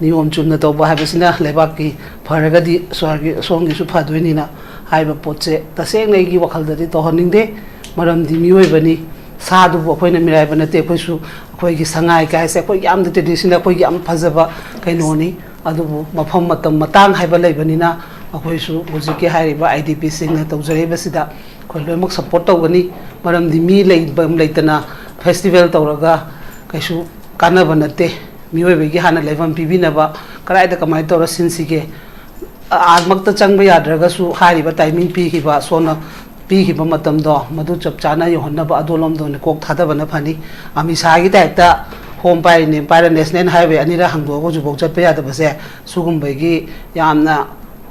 ꯅꯤꯌꯣꯝ ꯆꯨꯝꯅ ꯇꯧꯕ ꯍꯥꯏꯕꯁꯤꯅ ꯂꯩꯕꯥꯛꯀꯤ ꯐꯔꯒꯗꯤ ꯁ꯭ꯋꯔꯒꯤ, ꯁꯣꯝꯒꯤꯁꯨ ꯐꯗꯣꯏꯅꯤꯅ ꯍꯥꯏꯕ ꯄꯣꯠꯁꯦ ꯇꯁꯦꯡꯅ ꯑꯩꯒꯤ ꯋꯥꯈꯜꯗꯗꯤ ꯇꯧꯍꯟꯅꯤꯡꯗꯦ꯫ ꯃꯔꯝꯗꯤ ꯃꯤꯑꯣꯏꯕꯅꯤ, ꯁꯥꯗꯨꯕꯨ ꯑꯩꯈꯣꯏꯅ ꯃꯤꯔꯥꯏꯕ ꯅꯠꯇꯦ꯫ ꯑꯩꯈꯣꯏꯁꯨ, ꯑꯩꯈꯣꯏꯒꯤ ꯁꯉꯥꯏ ꯀꯥꯏꯁꯦ ꯑꯩꯈꯣꯏꯒꯤ ꯌꯥꯝꯅ ꯇ꯭ꯔꯦꯗꯤꯁꯟꯅꯦꯜ, ꯑꯩꯈꯣꯏꯒꯤ ꯌꯥꯝ ꯐꯖꯕ ꯀꯩꯅꯣꯅꯤ꯫ ꯑꯗꯨꯕꯨ ꯃꯐꯝ ꯃꯇꯝ ꯃꯇꯥꯡ ꯍꯥꯏꯕ ꯂꯩꯕꯅꯤꯅ ꯑꯩꯈꯣꯏꯁꯨ ꯍꯧꯖꯤꯛꯀꯤ ꯍꯥꯏꯔꯤꯕ ꯑꯥꯏ ꯗꯤ ꯄꯤꯁꯤꯡꯅ ꯇꯧꯖꯔꯤꯕꯁꯤꯗ ꯑꯩꯈꯣꯏ ꯂꯣꯏꯅꯃꯛ ꯁꯞꯄꯣꯔꯠ ꯇꯧꯒꯅꯤ꯫ ꯃꯔꯝꯗꯤ ꯃꯤ ꯂꯩꯐꯝ ꯂꯩꯇꯅ ꯐꯦꯁꯇꯤꯚꯦꯜ ꯇꯧꯔꯒ ꯀꯩꯁꯨ ꯀꯥꯟꯅꯕ ꯅꯠꯇꯦ꯫ ꯃꯤꯑꯣꯏꯕꯒꯤ ꯍꯥꯟꯅ ꯂꯩꯐꯝ ꯄꯤꯕꯤꯅꯕ, ꯀꯗꯥꯏꯗ ꯀꯃꯥꯏꯅ ꯇꯧꯔ ꯁꯤꯟꯁꯤꯒꯦ, ꯑꯥꯃꯛꯇ ꯆꯪꯕ ꯌꯥꯗ꯭ꯔꯒꯁꯨ ꯍꯥꯏꯔꯤꯕ ꯇꯥꯏꯃꯤꯡ ꯄꯤꯈꯤꯕ ꯁꯣꯝꯅ ꯄꯤꯈꯤꯕ ꯃꯇꯝꯗꯣ ꯃꯗꯨ ꯆꯞ ꯆꯥꯅ ꯌꯧꯍꯟꯅꯕ ꯑꯗꯣꯂꯣꯝꯗ ꯑꯣꯏꯅ ꯀꯣꯛ ꯊꯥꯗꯕꯅ ꯐꯅꯤ꯫ ꯑꯃꯤꯠ ꯁꯥꯍꯒꯤ ꯇꯥꯏꯞꯇ ꯍꯣꯝ ꯄꯥꯏꯔꯤꯅꯦ ꯄꯥꯏꯔ ꯅꯦꯁꯅꯦꯜ ꯍꯥꯏꯋꯦ ꯑꯅꯤꯔꯛ ꯍꯥꯡꯗꯣꯛꯑꯒ ꯍꯧꯖꯤꯛꯐꯥꯎ ꯆꯠꯄ ꯌꯥꯗꯕꯁꯦ ꯁꯤꯒꯨꯝꯕꯒꯤ ꯌꯥꯝꯅ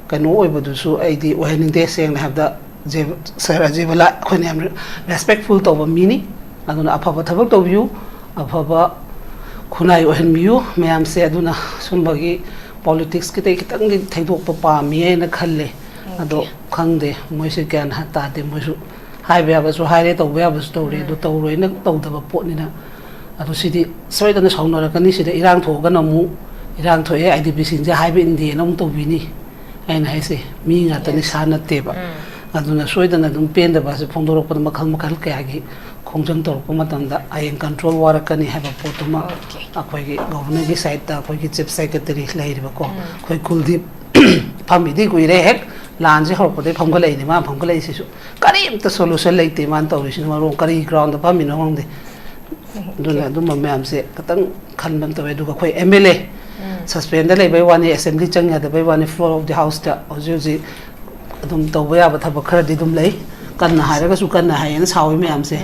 ꯀꯩꯅꯣ ꯑꯣꯏꯕꯗꯨꯁꯨ ꯑꯩꯗꯤ ꯑꯣꯏꯍꯟꯅꯤꯡꯗꯦ꯫ ꯁꯦꯡꯅ ꯍꯥꯏꯕꯗ ꯖꯦ-, ꯁꯥꯔ ꯑꯖꯦꯕꯂꯥ ꯑꯩꯈꯣꯏꯅ ꯌꯥꯝ ꯔꯦꯁꯄꯦꯛꯐꯨꯜ ꯇꯧꯕ ꯃꯤꯅꯤ꯫ ꯑꯗꯨꯅ ꯑꯐꯕ ꯊꯕꯛ ꯇꯧꯕꯤꯌꯨ, ꯑꯐꯕ ꯈꯨꯟꯅꯥꯏ ꯑꯣꯏꯍꯟꯕꯤꯌꯨ ꯃꯌꯥꯝꯁꯦ꯫ ꯑꯗꯨꯅ ꯁꯨꯝꯕꯒꯤ ꯄꯣꯂꯤꯇꯤꯛꯁꯀꯤꯗꯤ ꯈꯤꯇꯪꯗꯤ ꯊꯩꯗꯣꯛꯄ ꯄꯥꯝꯃꯤ ꯍꯥꯏꯅ ꯈꯜꯂꯦ꯫ ꯑꯗꯣ ꯈꯪꯗꯦ, ꯃꯣꯏꯁꯦ ꯒ꯭ꯌꯥꯟ ꯍꯥ-, ꯇꯥꯗꯦ꯫ ꯃꯣꯏꯁꯨ ꯍꯥꯏꯕ ꯌꯥꯕꯁꯨ ꯍꯥꯏꯔꯦ, ꯇꯧꯕ ꯌꯥꯕꯁꯨ ꯇꯧꯔꯦ, ꯑꯗꯨ ꯇꯧꯔꯣꯏꯅ ꯇꯧꯗꯕ ꯄꯣꯠꯅꯤꯅ꯫ ꯑꯗꯣ ꯁꯤꯗꯤ ꯁꯣꯏꯗꯅ ꯁꯥꯎꯅꯔꯛꯀꯅꯤ꯫ ꯁꯤꯗ ꯏꯔꯥꯡ ꯊꯣꯛꯑꯒꯅ ꯑꯃꯨꯛ ꯏꯔꯥꯡ ꯊꯣꯛꯑꯦ, ꯑꯥꯏ ꯗꯤ ꯄꯤꯁꯤꯡꯁꯦ ꯍꯥꯏꯕ ꯏꯟꯗꯦꯅ ꯑꯃꯨꯛ ꯇꯧꯕꯤꯅꯤ꯫ ꯑꯩꯅ ꯍꯥꯏꯁꯦ ꯃꯤ ꯉꯥꯛꯇꯅꯤ, ꯁꯥ ꯅꯠꯇꯦꯕ꯫ ꯑꯗꯨꯅ ꯁꯣꯏꯗꯅ ꯑꯗꯨꯝ ꯄꯦꯟꯗꯕ ꯑꯁꯤ ꯐꯣꯡꯗꯣꯔꯛꯄꯗ ꯃꯈꯜ ꯃꯈꯜ ꯀꯌꯥꯒꯤ ꯈꯣꯡꯖꯪ ꯇꯧꯔꯛꯄ ꯃꯇꯝꯗ ꯍꯌꯦꯡ ꯀꯟꯇ꯭ꯔꯣꯜ ꯋꯥꯔꯛꯀꯅꯤ ꯍꯥꯏꯕ ꯄꯣꯠꯇꯨꯃ ꯑꯩꯈꯣꯏꯒꯤ ꯒꯣꯕꯔꯅꯔꯒꯤ ꯁꯥꯏꯠꯇ ꯑꯩꯈꯣꯏꯒꯤ ꯆꯤꯐ ꯁꯦꯀ꯭ꯔꯦꯇꯔꯤ ꯂꯩꯔꯤꯕꯀꯣ, ꯑꯩꯈꯣꯏ ꯀꯨꯜꯗꯤꯞ ꯐꯝꯃꯤꯗꯤ ꯀꯨꯏꯔꯦ, ꯍꯦꯛ ꯂꯥꯟꯁꯦ ꯍꯧꯔꯛꯄꯗꯒꯤ ꯐꯝꯒꯠꯂꯛꯏꯅꯤ꯫ ꯃꯥ ꯐꯝꯒꯠꯂꯛꯏꯁꯤꯁꯨ ꯀꯔꯤꯝꯇ ꯁꯣꯂꯨꯁꯟ ꯂꯩꯇꯦ꯫ ꯃꯥꯅ ꯇꯧꯔꯤꯁꯤꯅ ꯃꯔꯣꯡ ꯀꯔꯤ ꯒ꯭ꯔꯥꯎꯟꯗ ꯐꯝꯃꯤꯅꯣ ꯈꯪꯗꯦ꯫ ꯑꯗꯨꯅ ꯑꯗꯨꯝꯕ ꯃꯌꯥꯝꯁꯦ ꯈꯤꯇꯪ ꯈꯟꯕ ꯑꯃ ꯇꯧꯋꯦ꯫ ꯑꯗꯨꯒ ꯑꯩꯈꯣꯏ ꯑꯦꯝ ꯑꯦꯜ ꯑꯦ ꯁꯁꯄꯦꯟꯗ ꯂꯩꯕꯩ ꯋꯥꯅꯤ, ꯑꯦꯁꯦꯝꯕ꯭ꯂꯤ ꯆꯪ ꯌꯥꯗꯕꯩ ꯋꯥꯅꯤ, floor of the houseꯇ ꯍꯧꯖꯤꯛ ꯍꯧꯖꯤꯛ ꯑꯗꯨꯝ ꯇꯧꯕ ꯌꯥꯕ ꯊꯕꯛ ꯈꯔꯗꯤ ꯑꯗꯨꯝ ꯂꯩ꯫ ꯀꯟꯅ ꯍꯥꯏꯔꯒꯁꯨ ꯀꯟꯅ ꯍꯥꯏꯌꯦꯅ ꯁꯥꯎꯋꯤ ꯃꯌꯥꯝꯁꯦ꯫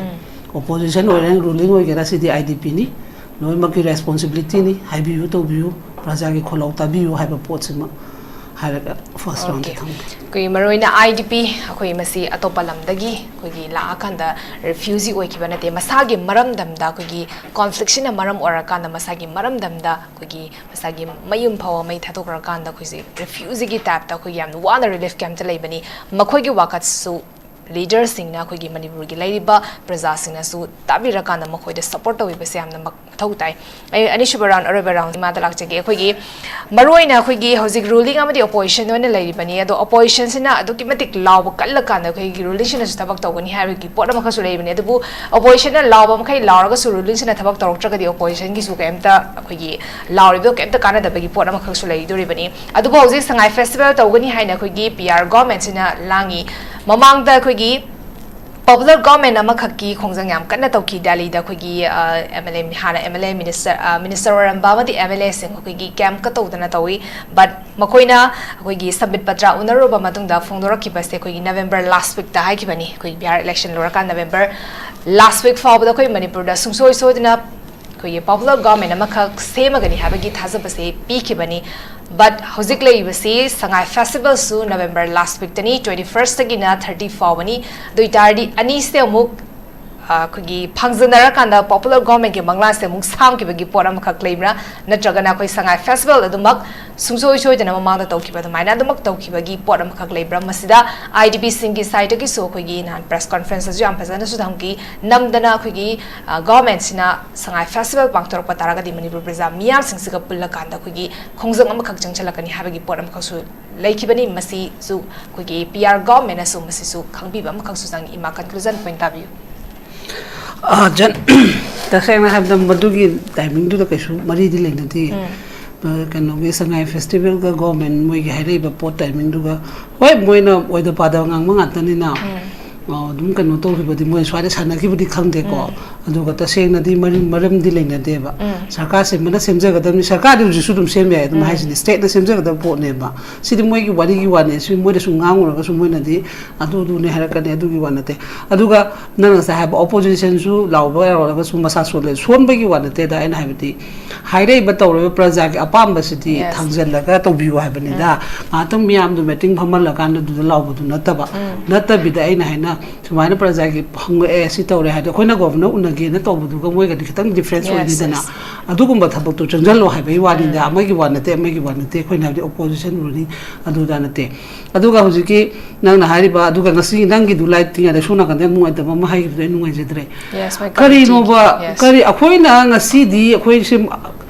ꯑꯣꯄꯣꯖꯤꯁꯟ ꯑꯣꯏꯔꯦ, ꯔꯨꯂꯤꯡ ꯑꯣꯏꯒꯦꯔꯥ, ꯁꯤꯗꯤ ꯑꯥꯏ ꯗꯤ ꯄꯤꯅꯤ, ꯂꯣꯏꯅꯃꯛꯀꯤ ꯔꯦꯁꯄꯣꯟꯁꯤꯕꯤꯂꯤꯇꯤꯅꯤ꯫ ꯍꯥꯏꯕꯤꯌꯨ, ꯇꯧꯕꯤꯌꯨ, ꯄ꯭ꯔꯖꯥꯒꯤ ꯈꯣꯜꯂꯥꯎ ꯇꯥꯕꯤꯌꯨ ꯍꯥꯏꯕ ꯄꯣꯠꯁꯤꯃ ꯍꯥꯏꯔꯒ ꯐꯥꯔꯁ ꯔꯥꯎꯟꯗ ꯊꯝꯒꯦ꯫ ꯑꯩꯈꯣꯏꯒꯤ ꯃꯔꯨꯑꯣꯏꯅ ꯑꯥꯏ ꯗꯤ ꯄꯤ, ꯑꯩꯈꯣꯏ ꯃꯁꯤ ꯑꯇꯣꯞꯄ ꯂꯝꯗꯒꯤ ꯑꯩꯈꯣꯏꯒꯤ ꯂꯥꯛꯑꯀꯥꯟꯗ ꯔꯤꯐ꯭ꯌꯨꯖꯤ ꯑꯣꯏꯈꯤꯕ ꯅꯠꯇꯦ꯫ ꯃꯁꯥꯒꯤ ꯃꯔꯝꯗꯝꯗ, ꯑꯩꯈꯣꯏꯒꯤ ꯀꯣꯟꯐ꯭ꯂꯤꯛꯁꯤꯅ ꯃꯔꯝ ꯑꯣꯏꯔꯀꯥꯟꯗ ꯃꯁꯥꯒꯤ ꯃꯔꯝꯗꯝꯗ ꯑꯩꯈꯣꯏꯒꯤ ꯃꯁꯥꯒꯤ ꯃꯌꯨꯝ ꯐꯥꯎꯕ ꯃꯩ ꯊꯥꯗꯣꯛꯈ꯭ꯔꯀꯥꯟꯗ ꯑꯩꯈꯣꯏꯁꯦ ꯔꯤꯐ꯭ꯌꯨꯖꯤꯒꯤ ꯇꯥꯏꯞꯇ ꯑꯩꯈꯣꯏꯒꯤ ꯌꯥꯝꯅ ꯋꯥꯅ ꯔꯤꯂꯤꯐ ꯀꯦꯝꯞꯇ ꯂꯩꯕꯅꯤ꯫ ꯃꯈꯣꯏꯒꯤ ꯋꯥꯀꯠꯁꯨ ꯂꯤꯗꯔꯁꯤꯡꯅ, ꯑꯩꯈꯣꯏꯒꯤ ꯃꯅꯤꯄꯨꯔꯒꯤ ꯂꯩꯔꯤꯕ ꯄ꯭ꯔꯖꯥꯁꯤꯡꯅꯁꯨ ꯇꯥꯕꯤꯔꯀꯥꯟꯗ ꯃꯈꯣꯏꯗ ꯁꯞꯄꯣꯔꯠ ꯇꯧꯕꯤꯕꯁꯦ ꯌꯥꯝꯅ ꯃꯊꯧ ꯇꯥꯏ꯫ ꯑꯩ ꯑꯅꯤꯁꯨꯕ ꯔꯥꯎꯟ, ꯑꯔꯣꯏꯕ ꯔꯥꯎꯟ ꯏꯃꯥꯗ ꯂꯥꯛꯆꯒꯦ꯫ ꯑꯩꯈꯣꯏꯒꯤ ꯃꯔꯨꯑꯣꯏꯅ ꯑꯩꯈꯣꯏꯒꯤ ꯍꯧꯖꯤꯛ ꯔꯨꯂꯤꯡ ꯑꯃꯗꯤ ꯑꯣꯄꯣꯖꯤꯁꯟ ꯑꯣꯏꯅ ꯂꯩꯔꯤꯕꯅꯤ꯫ ꯑꯗꯣ ꯑꯣꯄꯣꯖꯤꯁꯟꯁꯤꯅ ꯑꯗꯨꯛꯀꯤ ꯃꯇꯤꯛ ꯂꯥꯎꯕ ꯀꯜꯂꯀꯥꯟꯗ ꯑꯩꯈꯣꯏꯒꯤ ꯔꯨꯂꯤꯡꯁꯤꯅꯁꯨ ꯊꯕꯛ ꯇꯧꯒꯅꯤ ꯍꯥꯏꯕꯒꯤ ꯄꯣꯠ ꯑꯃꯈꯛꯁꯨ ꯂꯩꯕꯅꯤ꯫ ꯑꯗꯨꯕꯨ ꯑꯣꯄꯣꯖꯤꯁꯟꯅ ꯂꯥꯎꯕ ꯃꯈꯩ ꯂꯥꯎꯔꯒꯁꯨ ꯔꯨꯂꯤꯡꯁꯤꯅ ꯊꯕꯛ ꯇꯧꯔꯛꯇ꯭ꯔꯒꯗꯤ ꯑꯣꯄꯣꯖꯤꯁꯟꯒꯤꯁꯨ ꯀꯩꯝꯇ ꯑꯩꯈꯣꯏꯒꯤ ꯂꯥꯎꯔꯤꯕꯗꯣ ꯀꯩꯝꯇ ꯀꯥꯟꯅꯗꯕꯒꯤ ꯄꯣꯠ ꯑꯃꯈꯛꯁꯨ ꯂꯩꯗꯣꯔꯤꯕꯅꯤ꯫ ꯑꯗꯨꯕꯨ ꯍꯧꯖꯤꯛ ꯁꯉꯥꯏ ꯐꯦꯁꯇꯤꯚꯦꯜ ꯇꯧꯒꯅꯤ ꯍꯥꯏꯅ ꯑꯩꯈꯣꯏꯒꯤ ꯄꯤ ꯑꯥꯔ ꯒꯣꯚꯔꯟꯃꯦꯟꯠꯁꯤꯅ ꯂꯥꯡꯉꯤ꯫ ꯃꯃꯥꯡꯗ ꯑꯩꯈꯣꯏꯒꯤ ꯄꯣꯄꯨꯂꯔ ꯒꯣꯚꯔꯟꯃꯦꯟꯠ ꯑꯃꯈꯛꯀꯤ ꯈꯣꯡꯖꯪ ꯌꯥꯝ ꯀꯟꯅ ꯇꯧꯈꯤ ꯗꯦꯜꯂꯤꯗ꯫ ꯑꯩꯈꯣꯏꯒꯤ ꯑꯦꯝ ꯑꯦꯜ ꯑꯦ, ꯍꯥꯟꯅ M L A, minister, minister ꯑꯣꯏꯔꯝꯕ ꯑꯃꯗꯤ ꯑꯦꯝ ꯑꯦꯜ ꯑꯦꯁꯤꯡ ꯑꯩꯈꯣꯏꯒꯤ ꯀꯦꯝꯞꯀ ꯇꯧꯗꯅ ꯇꯧꯏ꯫ ꯕꯠ ꯃꯈꯣꯏꯅ ꯑꯩꯈꯣꯏꯒꯤ ꯁꯝꯕꯤꯠ ꯄꯇ꯭ꯔ ꯎꯅꯔꯨꯔꯕ ꯃꯇꯨꯡꯗ ꯐꯣꯡꯗꯣꯔꯛꯈꯤꯕꯁꯦ ꯑꯩꯈꯣꯏꯒꯤ ꯅꯕꯦꯝꯕꯔ ꯂꯥꯁ ꯋꯤꯛꯇ ꯍꯥꯏꯈꯤꯕꯅꯤ꯫ ꯑꯩꯈꯣꯏꯒꯤ ꯕꯤꯍꯥꯔ ꯏꯂꯦꯛꯁꯟ ꯂꯣꯏꯔꯀꯥꯟꯗ ꯅꯕꯦꯝꯕꯔ ꯂꯥꯁ ꯋꯤꯛ ꯐꯥꯎꯕꯗ ꯑꯩꯈꯣꯏ ꯃꯅꯤꯄꯨꯔꯗ ꯁꯨꯡꯁꯣꯏ ꯁꯣꯏꯗꯅ ꯑꯩꯈꯣꯏꯒꯤ ꯄꯣꯄꯨꯂꯔ ꯒꯣꯚꯔꯟꯃꯦꯟꯠ ꯑꯃꯈꯛ ꯁꯦꯝꯃꯒꯅꯤ ꯍꯥꯏꯕꯒꯤ ꯊꯥꯖꯕꯁꯦ ꯄꯤꯈꯤꯕꯅꯤ꯫ ꯕꯠ ꯍꯧꯖꯤꯛ ꯂꯩꯔꯤꯕꯁꯤ ꯁꯉꯥꯏ ꯐꯦꯁꯇꯤꯚꯦꯜꯁꯨ ꯅꯕꯦꯝꯕꯔ ꯂꯥꯁ ꯋꯤꯛꯇꯅꯤ, ꯇ꯭ꯋꯦꯟꯇꯤ ꯐꯥꯔꯁꯇꯒꯤꯅ ꯊꯥꯔꯇꯤ ꯐꯥꯎꯕꯅꯤ꯫ ꯑꯗꯨ ꯑꯣꯏꯇꯥꯔꯗꯤ ꯑꯅꯤꯁꯦ ꯑꯃꯨꯛ, ꯑ, ꯑꯩꯈꯣꯏꯒꯤ ꯐꯪꯖꯟꯅꯔꯀꯥꯟꯗ ꯄꯣꯄꯨꯂꯔ ꯒꯣꯚꯔꯟꯃꯦꯟꯠꯀꯤ ꯃꯪꯂꯥꯟꯁꯦ ꯑꯃꯨꯛ ꯁꯥꯡꯈꯤꯕꯒꯤ ꯄꯣꯠ ꯑꯃꯈꯛ ꯂꯩꯕ꯭ꯔꯥ? ꯅꯠꯇ꯭ꯔꯒꯅ ꯑꯩꯈꯣꯏ ꯁꯉꯥꯏ ꯐꯦꯁꯇꯤꯚꯦꯜ ꯑꯗꯨꯃꯛ ꯁꯨꯡꯁꯣꯏ ꯁꯣꯏꯗꯅ ꯃꯃꯥꯡꯗ ꯇꯧꯈꯤꯕ ꯑꯗꯨꯃꯥꯏꯅ ꯑꯗꯨꯃꯛ ꯇꯧꯈꯤꯕꯒꯤ ꯄꯣꯠ ꯑꯃꯈꯛ ꯂꯩꯕ꯭ꯔꯥ? ꯃꯁꯤꯗ ꯑꯥꯏ ꯗꯤ ꯕꯤꯁꯤꯡꯒꯤ ꯁꯥꯏꯠꯇꯒꯤꯁꯨ ꯑꯩꯈꯣꯏꯒꯤ ꯅꯍꯥꯟ ꯄ꯭ꯔꯦꯁ ꯀꯣꯟꯐ꯭ꯔꯦꯟꯁꯇꯁꯨ ꯌꯥꯝ ꯐꯖꯅꯁꯨ ꯊꯝꯈꯤ, ꯅꯝꯗꯅ ꯑꯩꯈꯣꯏꯒꯤ, ꯑ, ꯒꯣꯚꯔꯟꯃꯦꯟꯠꯁꯤꯅ ꯁꯉꯥꯏ ꯐꯦꯁꯇꯤꯚꯦꯜ ꯄꯥꯡꯊꯣꯔꯛꯄ ꯇꯥꯔꯒꯗꯤ ꯃꯅꯤꯄꯨꯔ ꯄ꯭ꯔꯖꯥ ꯃꯤꯌꯥꯝꯁꯤꯡꯁꯤꯒ ꯄꯨꯜꯂꯀꯥꯟꯗ ꯑꯩꯈꯣꯏꯒꯤ ꯈꯣꯡꯖꯪ ꯑꯃꯈꯛ ꯆꯪꯁꯤꯜꯂꯛꯀꯅꯤ ꯍꯥꯏꯕꯒꯤ ꯄꯣꯠ ꯑꯃꯈꯛꯁꯨ ꯂꯩꯈꯤꯕꯅꯤ꯫ ꯃꯁꯤꯁꯨ ꯑꯩꯈꯣꯏꯒꯤ ꯄꯤ ꯑꯥꯔ ꯒꯣꯚꯔꯟꯃꯦꯟꯠꯅꯁꯨ ꯃꯁꯤꯁꯨ ꯈꯪꯕꯤꯕ ꯑꯃꯈꯛꯁꯨ ꯆꯪꯉꯤ꯫ ꯏꯃꯥ, ꯀꯟꯀ꯭ꯂꯨꯖꯟ ꯄꯣꯏꯟꯠ ꯇꯥꯕꯤꯌꯨ꯫ ꯑꯥ, ꯖꯟ-, ꯇꯁꯦꯡꯅ ꯍꯥꯏꯕꯗ ꯃꯗꯨꯒꯤ ꯇꯥꯏꯃꯤꯡꯗꯨꯗ ꯀꯩꯁꯨ ꯃꯔꯤꯗꯤ ꯂꯩꯅꯗꯦ꯫ ꯑ, ꯀꯩꯅꯣꯒꯤ ꯁꯉꯥꯏ ꯐꯦꯁꯇꯤꯚꯦꯜꯒ ꯒꯣꯚꯔꯟꯃꯦꯟꯠ ꯃꯣꯏꯒꯤ ꯍꯥꯏꯔꯛꯏꯕ ꯄꯣꯠ ꯇꯥꯏꯃꯤꯡꯗꯨꯒ, ꯍꯣꯏ, ꯃꯣꯏꯅ ꯑꯣꯏꯗ ꯄꯥꯗꯕ ꯉꯥꯡꯕ ꯉꯥꯛꯇꯅꯤꯅ, ꯑ, ꯑꯗꯨꯝ ꯀꯩꯅꯣ ꯇꯧꯈꯤꯕꯗꯤ ꯃꯣꯏ ꯁ꯭ꯋꯥꯏꯗ ꯁꯥꯟꯅꯈꯤꯕꯗꯤ ꯈꯪꯗꯦꯀꯣ꯫ ꯑꯗꯨꯒ ꯇꯁꯦꯡꯅꯗꯤ ꯃꯔꯤ-, ꯃꯔꯝꯗꯤ ꯂꯩꯅꯗꯦꯕ꯫ ꯁꯔꯀꯥꯔ ꯁꯦꯝꯕꯅ ꯁꯦꯝꯖꯒꯗꯕꯅꯤ, ꯁꯔꯀꯥꯔꯗꯤ ꯍꯧꯖꯤꯛꯁꯨ ꯑꯗꯨꯝ ꯁꯦꯝꯕ ꯌꯥꯏ ꯑꯗꯨꯝ ꯍꯥꯏꯁꯤꯅꯤ, ꯁ꯭ꯇꯦꯠꯅ ꯁꯦꯝꯖꯒꯗꯕ ꯄꯣꯠꯅꯦꯕ꯫ ꯁꯤꯗꯤ ꯃꯣꯏꯒꯤ ꯋꯥꯔꯤꯒꯤ ꯋꯥꯅꯤ, ꯁꯤ ꯃꯣꯏꯗ ꯁꯨꯝ ꯉꯥꯡꯉꯨꯔꯒꯁꯨ ꯃꯣꯏꯅꯗꯤ ꯑꯗꯨ ꯑꯗꯨꯅꯦ ꯍꯥꯏꯔꯛꯀꯅꯤ, ꯑꯗꯨꯒꯤ ꯋꯥ ꯅꯠꯇꯦ꯫ ꯑꯗꯨꯒ ꯅꯪ ꯉꯁꯥꯏ ꯍꯥꯏꯕ ꯑꯣꯄꯣꯖꯤꯁꯟꯁꯨ ꯂꯥꯎꯕ ꯌꯥꯔꯣꯏꯔꯒꯁꯨ ꯃꯁꯥ ꯁꯣꯜꯂꯦ, ꯁꯣꯟꯕꯒꯤ ꯋꯥ ꯅꯠꯇꯦꯗ꯫ ꯑꯩꯅ ꯍꯥꯏꯕꯗꯤ ꯍꯥꯏꯔꯛꯏꯕ ꯇꯧꯔꯤꯕ ꯄ꯭ꯔꯖꯥꯒꯤ ꯑꯄꯥꯝꯕꯁꯤꯗꯤ Yes. ꯊꯥꯡꯖꯜꯂꯒ ꯇꯧꯕꯤꯌꯨ ꯍꯥꯏꯕꯅꯤꯗ꯫ ꯉꯥꯏꯍꯥꯛꯇꯪ ꯃꯤꯌꯥꯝꯗꯣ ꯃꯤꯇꯤꯡ ꯐꯝꯍꯜꯂꯀꯥꯟꯗ ꯑꯗꯨꯗ ꯂꯥꯎꯕꯗꯨ ꯅꯠꯇꯕ, ꯅꯠꯇꯕꯤꯗ ꯑꯩꯅ ꯍꯥꯏꯅ ꯁꯨꯃꯥꯏꯅ ꯄ꯭ꯔꯖꯥꯒꯤ ꯍꯪꯉꯛꯑꯦ, ꯁꯤ ꯇꯧꯔꯦ ꯍꯥꯏꯗꯤ ꯑꯩꯈꯣꯏꯅ ꯒꯣꯚꯔꯅꯔ ꯎꯅꯒꯦꯅ ꯇꯧꯕꯗꯨꯒ ꯃꯣꯏꯒꯗꯤ ꯈꯤꯇꯪ ꯗꯤꯐ꯭ꯔꯦꯟꯁ Yes, ꯑꯣꯏꯅꯤꯗꯅ꯫ yes. ꯑꯗꯨꯒꯨꯝꯕ ꯊꯕꯛꯇꯣ ꯆꯪꯁꯤꯜꯂꯣ ꯍꯥꯏꯕꯒꯤ ꯋꯥꯅꯤꯗ, ꯑꯃꯒꯤ ꯋꯥ ꯅꯠꯇꯦ, ꯑꯃꯒꯤ ꯋꯥ ꯅꯠꯇꯦ꯫ ꯑꯩꯈꯣꯏꯅ ꯍꯥꯏꯕꯗꯤ ꯑꯣꯄꯣꯖꯤꯁꯟ ꯔꯨꯂꯤꯡ ꯑꯗꯨꯗ ꯅꯠꯇꯦ꯫ ꯑꯗꯨꯒ ꯍꯧꯖꯤꯛꯀꯤ ꯅꯪꯅ ꯍꯥꯏꯔꯤꯕ, ꯑꯗꯨꯒ ꯉꯁꯤ ꯅꯪꯒꯤꯗꯨ ꯂꯥꯏꯠ ꯇꯤꯡꯉꯗ ꯁꯣꯝ ꯅꯥꯀꯟꯗ ꯌꯥꯝ ꯅꯨꯡꯉꯥꯏꯇꯕ ꯑꯃ ꯍꯥꯏꯈꯤꯕꯗꯣ ꯑꯩ ꯅꯨꯡꯉꯥꯏꯖꯗ꯭ꯔꯦ꯫ Yes, ꯃꯣꯏ ꯀꯔꯤꯅꯣꯕ? committee-ꯒꯤ, yes. ꯀꯔꯤ ꯑꯩꯈꯣꯏꯅ ꯉꯁꯤꯗꯤ ꯑꯩꯈꯣꯏꯁꯦ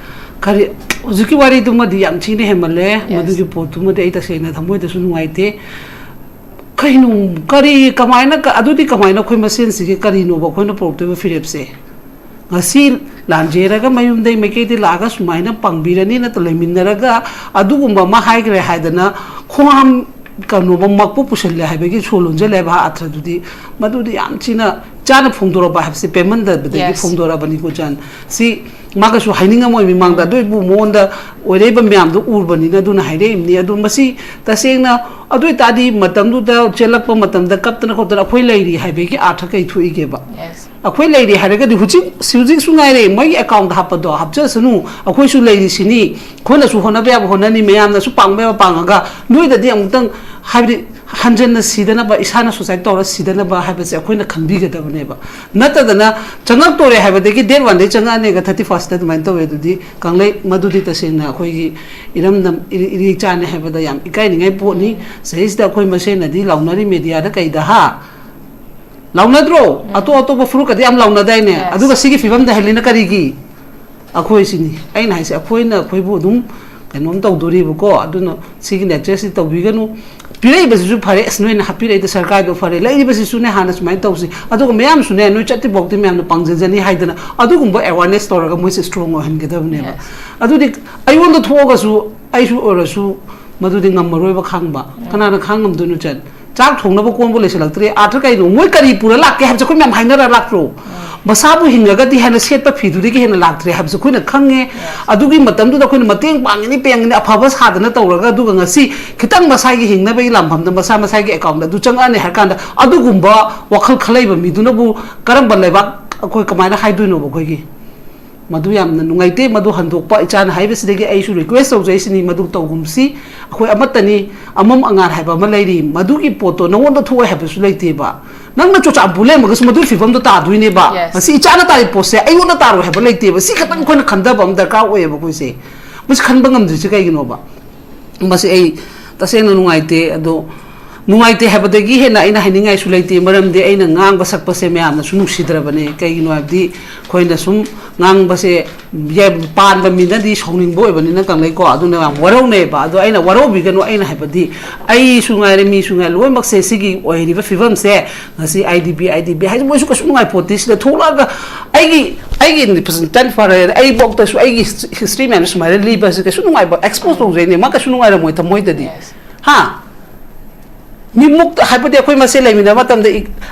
ꯀꯔꯤ, ꯍꯧꯖꯤꯛꯀꯤ ꯋꯥꯔꯤꯗꯨꯃꯗꯤ ꯌꯥꯝ ꯊꯤꯅ ꯍꯦꯟꯃꯜꯂꯦ꯫ Yes. ꯃꯗꯨꯒꯤ ꯄꯣꯠꯇꯨꯃꯗꯤ ꯑꯩ ꯇꯁꯦꯡꯅ ꯊꯃꯣꯏꯗꯁꯨ ꯅꯨꯡꯉꯥꯏꯇꯦ꯫ ꯀꯩꯅꯣ, ꯀꯔꯤ, ꯀꯃꯥꯏꯅ, ꯀ-, ꯑꯗꯨꯗꯤ ꯀꯃꯥꯏꯅ ꯑꯩꯈꯣꯏ ꯃꯁꯦꯟꯁꯤꯒꯤ ꯀꯔꯤꯅꯣꯕ ꯑꯩꯈꯣꯏꯅ ꯄꯨꯔꯛꯇꯣꯏꯕ ꯐꯤꯔꯦꯞꯁꯦ? ꯉꯁꯤ ꯂꯥꯟꯖꯦꯔꯒ ꯃꯌꯨꯝꯗꯩ ꯃꯩꯀꯩꯗꯤ ꯂꯥꯛꯑꯒ ꯁꯨꯃꯥꯏꯅ ꯄꯥꯡꯕꯤꯔꯅꯤꯅ ꯂꯩꯃꯤꯟꯅꯔꯒ ꯑꯗꯨꯒꯨꯝꯕ ꯑꯃ ꯍꯥꯏꯈ꯭ꯔꯦ ꯍꯥꯏꯗꯅ ꯈꯣꯡꯍꯥꯝ ꯀꯩꯅꯣꯃ ꯃꯛꯄꯨ ꯄꯨꯁꯤꯜꯂꯦ ꯍꯥꯏꯕꯒꯤ ꯁꯣ ꯂꯣꯟꯖꯜꯂꯦ ꯍꯥꯏꯕ ꯑꯥꯔꯊꯗꯨꯗꯤ, ꯃꯗꯨꯗꯤ ꯌꯥꯝ ꯊꯤꯅ ꯏꯆꯥꯅ ꯐꯣꯡꯗꯣꯔꯛꯄ ꯍꯥꯏꯕꯁꯤ ꯄꯦꯟꯃꯟꯗꯕꯗꯒꯤ Yes. ꯐꯣꯡꯗꯣꯔꯛꯑꯕꯅꯤꯀꯣ ꯖꯟ꯫ ꯁꯤ ꯃꯥꯒꯁꯨ ꯍꯥꯏꯅꯤꯡꯉꯝꯃꯣꯏ ꯃꯤꯃꯥꯡꯗ, ꯑꯗꯨ ꯑꯣꯏꯕꯨ ꯃꯉꯣꯟꯗ ꯑꯣꯏꯔꯛꯏꯕ ꯃꯌꯥꯝꯗꯣ ꯎꯔꯕꯅꯤꯅ ꯑꯗꯨꯅ ꯍꯥꯏꯔꯛꯏꯕꯅꯤ꯫ ꯑꯗꯨ ꯃꯁꯤ ꯇꯁꯦꯡꯅ ꯑꯗꯨ ꯑꯣꯏꯇꯥꯔꯗꯤ ꯃꯇꯝꯗꯨꯗ ꯆꯦꯜꯂꯛꯄ ꯃꯇꯝꯗ ꯀꯞꯇꯅ ꯈꯣꯠꯇꯅ ꯑꯩꯈꯣꯏ ꯂꯩꯔꯤ ꯍꯥꯏꯕꯒꯤ ꯑꯥꯔꯊ ꯀꯩ ꯊꯣꯛꯏꯒꯦꯕ? Yes. ꯑꯩꯈꯣꯏ ꯂꯩꯔꯤ ꯍꯥꯏꯔꯒꯗꯤ ꯍꯧꯖꯤꯛ ꯍꯧꯖꯤꯛꯁꯨ ꯉꯥꯏꯔꯦ, ꯃꯣꯏꯒꯤ ꯑꯦꯀꯥꯎꯟꯗ ꯍꯥꯞꯄꯗꯣ ꯍꯥꯞꯆꯁꯅꯨ, ꯑꯩꯈꯣꯏꯁꯨ ꯂꯩꯔꯤꯁꯤꯅꯤ, ꯑꯩꯈꯣꯏꯅꯁꯨ ꯍꯣꯠꯅꯕ ꯌꯥꯕ ꯍꯣꯠꯅꯅꯤ, ꯃꯌꯥꯝꯅꯁꯨ ꯄꯥꯡꯕ ꯌꯥꯕ ꯄꯥꯡꯉꯒ ꯅꯣꯏꯗꯗꯤ ꯑꯃꯨꯛꯇꯪ ꯍꯥꯏꯕꯗꯤ ꯍꯟꯖꯟꯅ ꯁꯤꯗꯅꯕ, ꯏꯁꯥꯅ ꯁꯨꯁꯥꯏꯠ ꯇꯧꯔ ꯁꯤꯗꯅꯕ ꯍꯥꯏꯕꯁꯦ ꯑꯩꯈꯣꯏꯅ ꯈꯟꯕꯤꯒꯗꯕꯅꯦꯕ꯫ ꯅꯠꯇꯗꯅ ꯆꯪꯉꯛꯇꯣꯔꯦ ꯍꯥꯏꯕꯗꯒꯤ ꯗꯦꯠ ꯋꯥꯟꯗꯩ ꯆꯪꯉꯛꯑꯅꯤꯒ ꯊꯥꯔꯇꯤ ꯐꯥꯔꯁꯇ ꯑꯗꯨꯃꯥꯏꯅ ꯇꯧꯋꯦ ꯑꯗꯨꯗꯤ ꯀꯪꯂꯩ, ꯃꯗꯨꯗꯤ ꯇꯁꯦꯡꯅ ꯑꯩꯈꯣꯏꯒꯤ ꯏꯔꯝꯗꯝ ꯏꯔꯤ- ꯏꯔꯤꯛ ꯆꯥꯅꯤ ꯍꯥꯏꯕꯗ ꯌꯥꯝ ꯏꯀꯥꯏꯅꯤꯡꯉꯥꯏ ꯄꯣꯠꯅꯤ꯫ ꯁꯤꯗꯩꯁꯤꯗ ꯑꯩꯈꯣꯏ ꯃꯁꯦꯟꯅꯗꯤ ꯂꯥꯎꯅꯔꯤ ꯃꯦꯗꯤꯌꯥꯗ ꯀꯩꯗ ꯍꯥ ꯂꯥꯎꯅꯗ꯭ꯔꯣ? ꯑꯇꯣꯞ ꯑꯇꯣꯞꯄ ꯐꯨꯔꯨꯞꯀꯗꯤ ꯌꯥꯝ ꯂꯥꯎꯅꯗꯥꯏꯅꯦ? Yes. ꯑꯗꯨꯒ ꯁꯤꯒꯤ ꯐꯤꯕꯝꯗ ꯍꯦꯜꯂꯤꯅ ꯀꯔꯤꯒꯤ? ꯑꯩꯈꯣꯏꯁꯤꯅꯤ ꯑꯩꯅ ꯍꯥꯏꯁꯦ, ꯑꯩꯈꯣꯏꯅ ꯑꯩꯈꯣꯏꯕꯨ ꯑꯗꯨꯝ ꯀꯩꯅꯣꯝ ꯇꯧꯗꯣꯔꯤꯕꯀꯣ꯫ ꯑꯗꯨꯅ ꯁꯤꯒꯤ ꯅꯦꯆꯔꯁꯤ ꯇꯧꯕꯤꯒꯅꯨ꯫ ꯄꯤꯔꯛꯏꯕꯁꯤꯁꯨ ꯐꯔꯦ, ꯑꯁ ꯅꯣꯏꯅ ꯍꯥꯞꯄꯤꯔꯛꯏꯗꯣ ꯁꯔꯀꯥꯔꯗꯣ ꯐꯔꯦ, ꯂꯩꯔꯤꯕꯁꯤꯁꯨꯅꯦ ꯍꯥꯟꯅ ꯁꯨꯃꯥꯏꯅ ꯇꯧꯁꯤ, ꯑꯗꯨꯒ ꯃꯌꯥꯝꯁꯨꯅꯦ ꯅꯣꯏ ꯆꯠꯇ꯭ꯔꯤꯐꯥꯎꯗꯤ ꯃꯌꯥꯝꯅ ꯄꯥꯡꯖꯟꯖꯅꯤ ꯍꯥꯏꯗꯅ ꯑꯗꯨꯒꯨꯝꯕ ꯑꯦꯋꯥꯔꯅꯦꯁ ꯇꯧꯔꯒ ꯃꯣꯏꯁꯦ ꯁ꯭ꯇ꯭ꯔꯣꯡ ꯑꯣꯏꯍꯟꯒꯗꯕꯅꯦꯕ꯫ Yes. ꯑꯗꯨꯗꯤ ꯑꯩꯉꯣꯟꯗ ꯊꯣꯛꯑꯒꯁꯨ ꯑꯩꯁꯨ ꯑꯣꯏꯔꯁꯨ ꯃꯗꯨꯗꯤ ꯉꯝꯃꯔꯣꯏꯕ ꯈꯥꯡꯕ꯫ ꯀꯅꯥꯅ ꯈꯥꯡ ꯉꯝꯗꯣꯏꯅꯣ ꯆꯟ? ꯆꯥꯛ ꯊꯣꯡꯅꯕ ꯀꯣꯟꯕ ꯂꯩꯁꯤꯜꯂꯛꯇ꯭ꯔꯦ꯫ ꯑꯥꯔꯊ ꯀꯩꯅꯣ? ꯃꯣꯏ ꯀꯔꯤ ꯄꯨꯔ ꯂꯥꯛꯀꯦ ꯍꯥꯏꯕꯁꯦ ꯑꯩꯈꯣꯏ ꯃꯌꯥꯝ ꯍꯥꯏꯅꯔ ꯂꯥꯛꯇ꯭ꯔꯣ? ꯃꯁꯥꯕꯨ ꯍꯤꯡꯉꯒꯗꯤ ꯍꯥꯏꯅ ꯁꯦꯠꯄ ꯐꯤꯗꯨꯗꯒꯤ ꯍꯦꯟꯅ ꯂꯥꯛꯇ꯭ꯔꯦ ꯍꯥꯏꯕꯁꯦ ꯑꯩꯈꯣꯏꯅ ꯈꯪꯉꯦ꯫ ꯑꯗꯨꯒꯤ ꯃꯇꯝꯗꯨꯗ ꯑꯩꯈꯣꯏꯅ ꯃꯇꯦꯡ ꯄꯥꯡꯒꯅꯤ ꯄꯦꯡꯒꯅꯤ ꯑꯐꯕ ꯁꯥꯗꯅ ꯇꯧꯔꯒ, ꯑꯗꯨꯒ ꯉꯁꯤ ꯈꯤꯇꯪ ꯃꯁꯥꯒꯤ ꯍꯤꯡꯅꯕꯒꯤ ꯂꯥꯟꯐꯝꯗ ꯃꯁꯥ ꯃꯁꯥꯒꯤ ꯑꯦꯀꯥꯎꯟꯗ ꯑꯗꯨ ꯆꯪꯉꯛꯑꯅꯤ ꯍꯥꯏꯔ ꯀꯥꯟꯗ ꯑꯗꯨꯒꯨꯝꯕ ꯋꯥꯈꯜ ꯈꯜꯂꯛꯏꯕ ꯃꯤꯗꯨꯅꯕꯨ ꯀꯔꯝꯕ ꯂꯩꯕꯥꯛ ꯑꯩꯈꯣꯏ ꯀꯃꯥꯏꯅ ꯍꯥꯏꯗꯣꯏꯅꯣꯕ ꯑꯩꯈꯣꯏꯒꯤ? ꯃꯗꯨ ꯌꯥꯝꯅ ꯅꯨꯡꯉꯥꯏꯇꯦ꯫ ꯃꯗꯨ ꯍꯟꯗꯣꯛꯄ ꯏꯆꯥꯅ ꯍꯥꯏꯕꯁꯤꯗꯒꯤ ꯑꯩꯁꯨ ꯔꯤꯀ꯭ꯋꯦꯁ ꯇꯧꯖꯩꯁꯤꯅꯤ, ꯃꯗꯨ ꯇꯧꯒꯨꯝꯁꯤ꯫ ꯑꯩꯈꯣꯏ ꯑꯃꯠꯇꯅꯤ, ꯑꯃꯝ ꯑꯉꯥꯟ ꯍꯥꯏꯕ ꯑꯃ ꯂꯩꯔꯤ꯫ ꯃꯗꯨꯒꯤ ꯄꯣꯠꯇꯣ ꯅꯉꯣꯟꯗ ꯊꯣꯛꯑꯦ ꯍꯥꯏꯕꯁꯨ ꯂꯩꯇꯦꯕ꯫ ꯅꯪꯅ ꯆꯨꯔꯆꯥꯟꯄꯨꯔ ꯂꯩꯔꯝꯃꯒꯁꯨ ꯃꯗꯨꯒꯤ ꯐꯤꯕꯝꯗꯣ ꯇꯥꯗꯣꯏꯅꯦꯕ꯫ Yes. ꯉꯁꯤ ꯏꯆꯥꯅ ꯇꯥꯔꯤꯕ ꯄꯣꯠꯁꯦ ꯑꯩꯉꯣꯟꯗ ꯇꯥꯔꯣꯏ ꯍꯥꯏꯕ ꯂꯩꯇꯦꯕ꯫ ꯁꯤ ꯈꯛꯇꯪ ꯑꯩꯈꯣꯏꯅ ꯈꯟꯊꯕ ꯑꯃ ꯗꯔꯀꯥꯔ ꯑꯣꯏꯌꯦꯕ ꯑꯩꯈꯣꯏꯁꯦ꯫ ꯃꯁꯤ ꯈꯟꯕ ꯉꯝꯗ꯭ꯔꯤꯁꯦ ꯀꯩꯒꯤꯅꯣꯕ? ꯃꯁꯤ ꯑꯩ ꯇꯁꯦꯡꯅ ꯅꯨꯡꯉꯥꯏꯇꯦ꯫ ꯑꯗꯣ ꯅꯨꯡꯉꯥꯏꯇꯦ ꯍꯥꯏꯕꯗꯒꯤ ꯍꯦꯟꯅ ꯑꯩꯅ ꯍꯥꯏꯅꯤꯡꯉꯥꯏꯁꯨ ꯂꯩꯇꯦ꯫ ꯃꯔꯝꯗꯤ ꯑꯩꯅ ꯉꯥꯡꯕ ꯁꯛꯄꯁꯦ ꯃꯌꯥꯝꯅꯁꯨ ꯅꯨꯡꯁꯤꯗ꯭ꯔꯕꯅꯦ꯫ ꯀꯩꯒꯤꯅꯣ ꯍꯥꯏꯕꯗꯤ ꯑꯩꯈꯣꯏꯅ ꯁꯨꯝ ꯉꯥꯡꯕꯁꯦ ꯌꯥ-, ꯄꯥꯟꯕ ꯃꯤꯅꯗꯤ ꯁꯥꯎꯅꯤꯡꯕ ꯑꯣꯏꯕꯅꯤꯅ ꯀꯪꯂꯩꯀꯣ, ꯑꯗꯨꯅ ꯌꯥꯝ ꯋꯥꯔꯧꯅꯩꯕ꯫ ꯑꯗꯣ ꯑꯩꯅ ꯋꯥꯔꯧꯕꯤꯒꯅꯨ, ꯑꯩꯅ ꯍꯥꯏꯕꯗꯤ ꯑꯩꯁꯨ ꯉꯥꯏꯔꯦ, ꯃꯤꯁꯨ ꯉꯥꯏꯔꯦ, ꯂꯣꯏꯅꯃꯛꯁꯦ ꯁꯤꯒꯤ ꯑꯣꯏꯔꯤꯕ ꯐꯤꯕꯝꯁꯦ ꯉꯁꯤ I D B, I D B ꯍꯥꯏꯁꯦ ꯃꯣꯏꯁꯨ ꯀꯩꯁꯨ ꯅꯨꯡꯉꯥꯏ ꯄꯣꯠꯇꯦ꯫ ꯁꯤꯗ ꯊꯣꯛꯂꯛꯑꯒ ꯑꯩꯒꯤ, ꯑꯩꯒꯤ ꯐꯖꯅ ꯐꯔꯦ, ꯑꯩꯕꯣꯛꯇꯁꯨ ꯑꯩꯒꯤ ꯍꯤꯁꯇ꯭ꯔꯤ ꯃꯌꯥꯝꯁꯦ ꯁꯨꯃꯥꯏꯅ ꯂꯤꯕꯁꯦ ꯀꯩꯁꯨ ꯅꯨꯡꯉꯥꯏꯕ ꯑꯦꯛꯁꯄꯣꯖ ꯇꯧꯖꯩꯅꯦ꯫ ꯃꯥ ꯀꯩꯁꯨ ꯅꯨꯡꯉꯥꯏꯔꯝꯃꯣꯏ ꯊꯃꯣꯏꯗꯗꯤ꯫ Yes. ꯍꯥ? ꯃꯤꯃꯨꯛ ꯍꯥꯏꯕꯗꯤ ꯑꯩꯈꯣꯏ ꯃꯁꯦꯟ ꯂꯩꯃꯤꯟꯅꯕ ꯃꯇꯝꯗ,